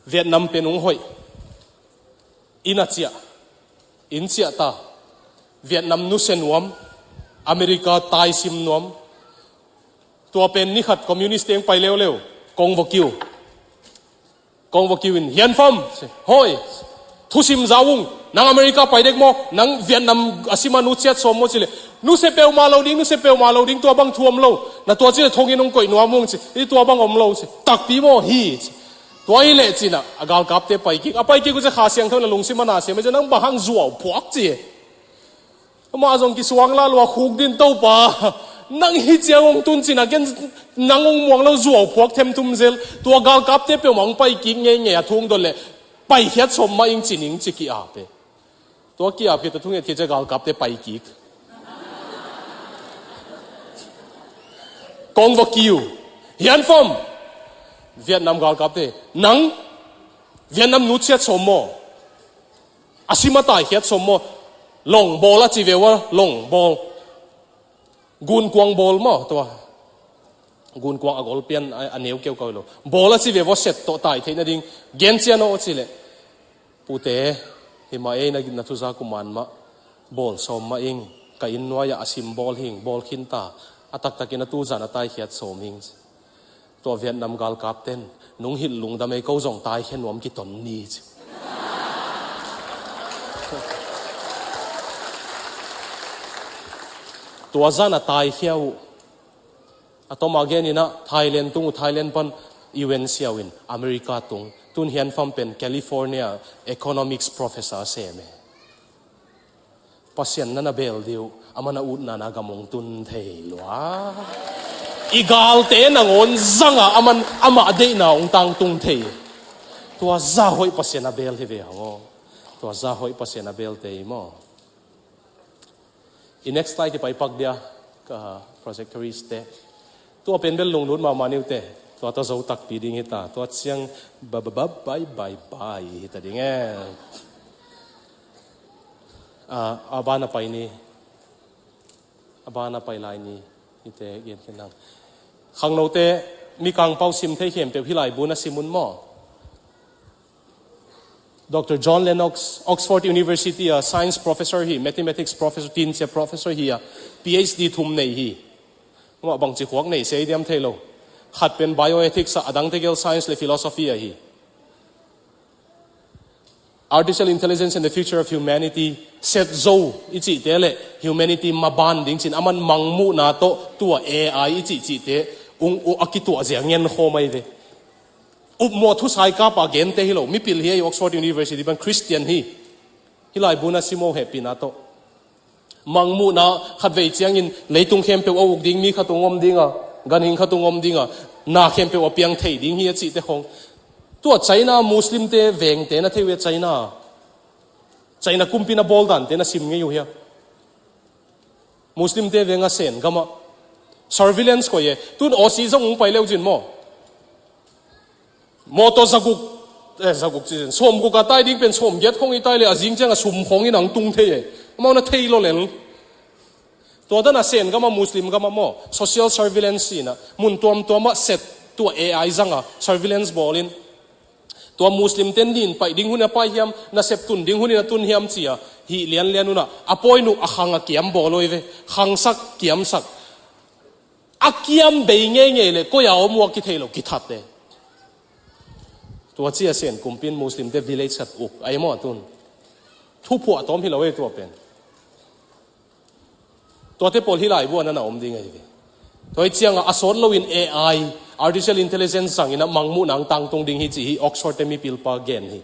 Vietnam pen ung hoih. Inn a ciah, inn ciah ta. Vietnam nusia nuam, America taisim nuam. Tua pen ni khat communist teng pai leuleu, kong va kiu. Kong va kiu in, "Hian Fam," ci. "Hoi." "Thusim za ung. Nang America pai dek maw? Nang Vietnam a sima nusiat sawm maw?" ci le, "Nusia peuhmah lo ding, nusia peuhmah lo ding, tua bang thu om lo. Na tua ci le thongin ong koih nuam ung," ci. "I tua bang om lo," ci. "Takpi maw?" "Hi," ci. "Tua hi leh," ci-in ah a galkapte pai kik. A pai kik uh ci Kha Siangtho in a lungsim a na siam e ci, "Nang bang hang zuau phuak?" ci. Amah zong kisuang la lua khuk din, "Topa, nang hi ciang ong tun cin a ken nang ong muang lo zuau phuak themthum zel. Tua galkapte peuhmah ong pai kik ngeingei a thu ong dot leh paikhiat sawm mah ing," ci ning ci ki-ap e. Tua ki-ap khit a thunget khit ciang galkapte pai kik. Kong va kiu. "Hian Fam." Vietnam galkapte, "Nang Vietnam nusiat sawm maw? A sima taikhiat sawm maw?" "Longbawl a ci ve ua, longbawl. Gunkuang bawl maw tua? Gunkuang a golpian a, a neu keukau lo. Bawl a ci ve ua, set tawh tai theih nading. Gen cian aw," ci leh, "Pute, hi mah ei, na, na thuza kuman mah bawl sawm mah ing. Ka inn nuai-ah a sim bawl hing, bawl khin ta. A taktakin a tuzan a taikhiat sawm hing," ci. Tua Vietnam galkapten, "Nong hilh lungdam ei, ko zong taikhia nuam kiton ni," ci. Tua zan a taikhia uh. A tawm a genin ah Thailand tung uh, Thailand pan U N siau in America tung. Tun Hian Fam pen California economics professor a sem e. Pasian na na bel dih uh, aman a utna na gam ong tun thei lua. I galte nangawn zanga aman amah deihna ong tangtung thei. Tua zah hoih Pasian a bel hi ve hang aw. Tua zah hoih Pasian a belte hi maw? I next slide i pai pak dia, ka projectorist te. Tua pen bel lunglut mahmah ni uh te. Tua ta zo takpi ding hi ta. Tua ciang ba ba ba bye bye bye hi ta ding e. A, a ban a pai ni. A ban a pai lai ni. Hite gen khin hang. Khangnote, Mikang pau sim thei khempeuh hih laibu na sim un maw? Doctor John Lennox, Oxford University a science professor hi, mathematics professor, tinsia professor hi a, P H D thum nei hi. Amah bangci khuak nei se i diam thei lo. Khat pen bioethics a, a dangte gel science le philosophy ahi. Artificial intelligence and the future of humanity, set zo i cihte le humanity maban ding cin, aman mangmuhna tawh tua A I i cihcihte ung uh a kituah zia ngen khawm ahi ve. Upmawh thusai kapa gente hi lo, mipil hi ei, Oxford University pan Christian hi. Hih laibu na sim uh hehpihna tawh. Mangmuhna khatvei ciangin leitung khempeuh a uk ding, mi khat hong om ding a, ganhing khat hong om ding a, na khempeuh a piang thei ding hi a cihte khong. Tua China Muslimte vengte na thei uh hia? China, China kumpi na bawl dante na sim ngei uh hia? Muslimte veng a Sen gamah surveillance koih e. Tun Aussie zong hong pai leu cin maw? Mawtaw zaguk, eh, zaguk ci cin, sawmguk a tai ding pen sawmgiat khong i tai le a zing ciang a sum khong in ang tung thei e. Amau na thei lo lel. Tua dan a Sen gamah, Muslim gamah maw, social surveillance sihna, mun tuamtuamah set, tua A I zanga surveillance bawlin, tua Muslim ten nin paih ding hun a pai hiam, nasep tun ding hun in a tun hiam ci a, hih lianlian unah a pawi nuh a khang a kiam bawl uh hi ve. Khangsak, kiamsak. A kiam bei ngeingei le koi a om uh a kithei lo, kithat e. Tua ci a Sen kumpi in Muslimte village khat uk a, ei maw, a tun thuphuah tawm hi lo e tua pen. Tuate pawl hih laibu ah na na om ding ahi ve. Tua hi ciangah a sawt loin A I, artificial intelligence, zangin a mangmuhna ang tangtung ding hi ci hi, Oxford te mipilpa gen hi.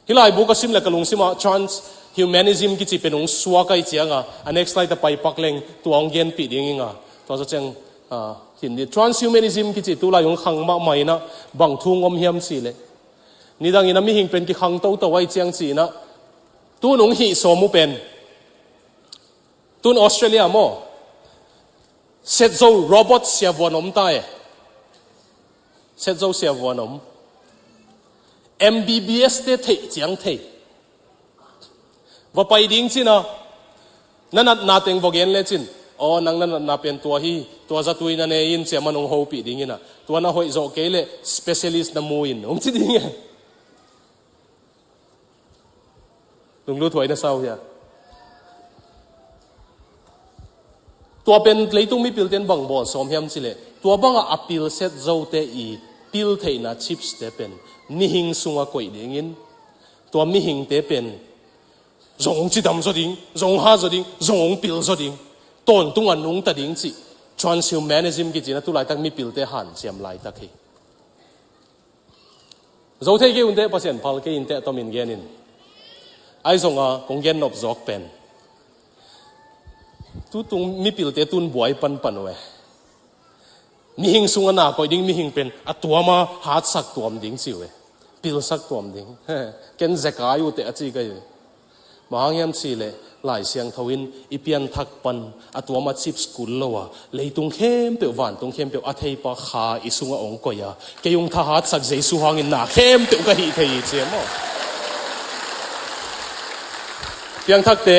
Hih laibu ka sim le ka lungsimah transhumanism kici pen hong suak ahi ciangah, a next slide a pai pak leng tua hong genpih ding ing a. Tua zaw ciang, ah, hin di. Transhumanism kici tulai hong khang mahmah in a, bang thu hong om hiam cih leh, nidangin a mihing pen kikhang toto ahi ciang ci in a, tun hong hih sawm uh pen, tun Australia maw, Set zo robot siavuan om ta e. Set zo siavuan om. M B B S te theih ciang thei. Va pai ding cin a, na natna teng va gen le cin. Aw, nang na natna pen tua hi, tua zatui na ne in ci a, man hong hopih ding in a. Tua na hoih zawh kei leh specialist na mu in, hong ci ding e. Lunglut huai na sa uh hia? Tua pen leitung mipilte in bang bawl sawm hiam cih leh, tua bangah a pilset zote i pil theihna chips te pen mihing sungah koih dingin, tua mihingte pen zong cidam zaw ding, zong hat zaw ding, zong pil zaw ding, tawntung a nungta ding cih transhumanism kici in a tulaitak mipilte hanciam laitak hi. Zo thei kei un teh, Pasian phal kei in teh, a tomin gen in. Ahi zongin kong gen nop zawk pen, tutung mipilte tun buai panpan uh e. Mihing sungah na koih ding mihing pen a tuam a hatsak tuam ding ci uh e. Pilsak tuam ding. Ken zekai uh teh a ci kei uh e. Bang hang hiam cih leh Lai Siangtho in i pianthak pan a tuam a chips kul lo a, leitung khempeuh, vantung khempeuh a theipa Kha i sungah hong koih a, kei hong thahatsak Jesu hangin na khempeuh ka hih thei hi ci e maw? Piangthakte,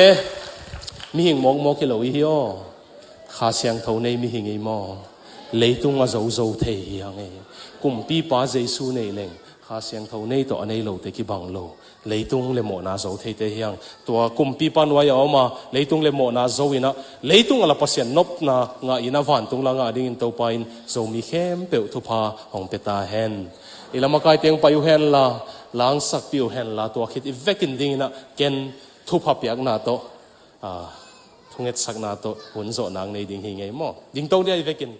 mihing mawkmawk hi lo i hi aw. Kha Siangtho nei mihing i hi maw? Leitung a zozo thei hi hang e. Kumpipa Jesu nei leng Kha Siangtho nei tawh a nei lote kibang lo. Leitung le mawhna zo theite hi hang. Tua kumpipa nuai a om a, leitung le mawhna zo in a, leitung a la Pasian nopna ngah in a, vantung la ngah dingin Topa in Zomi khempeuh thupha hong pia ta hen. I lam a kai teng pai uh hen la, langsakpih uh hen la, tua khit i vekin dingin a, ken thupha piakna tawh, a, thungetsakna tawh hun zawh nang nei ding hi ngei maw? Dingto dia i vekin.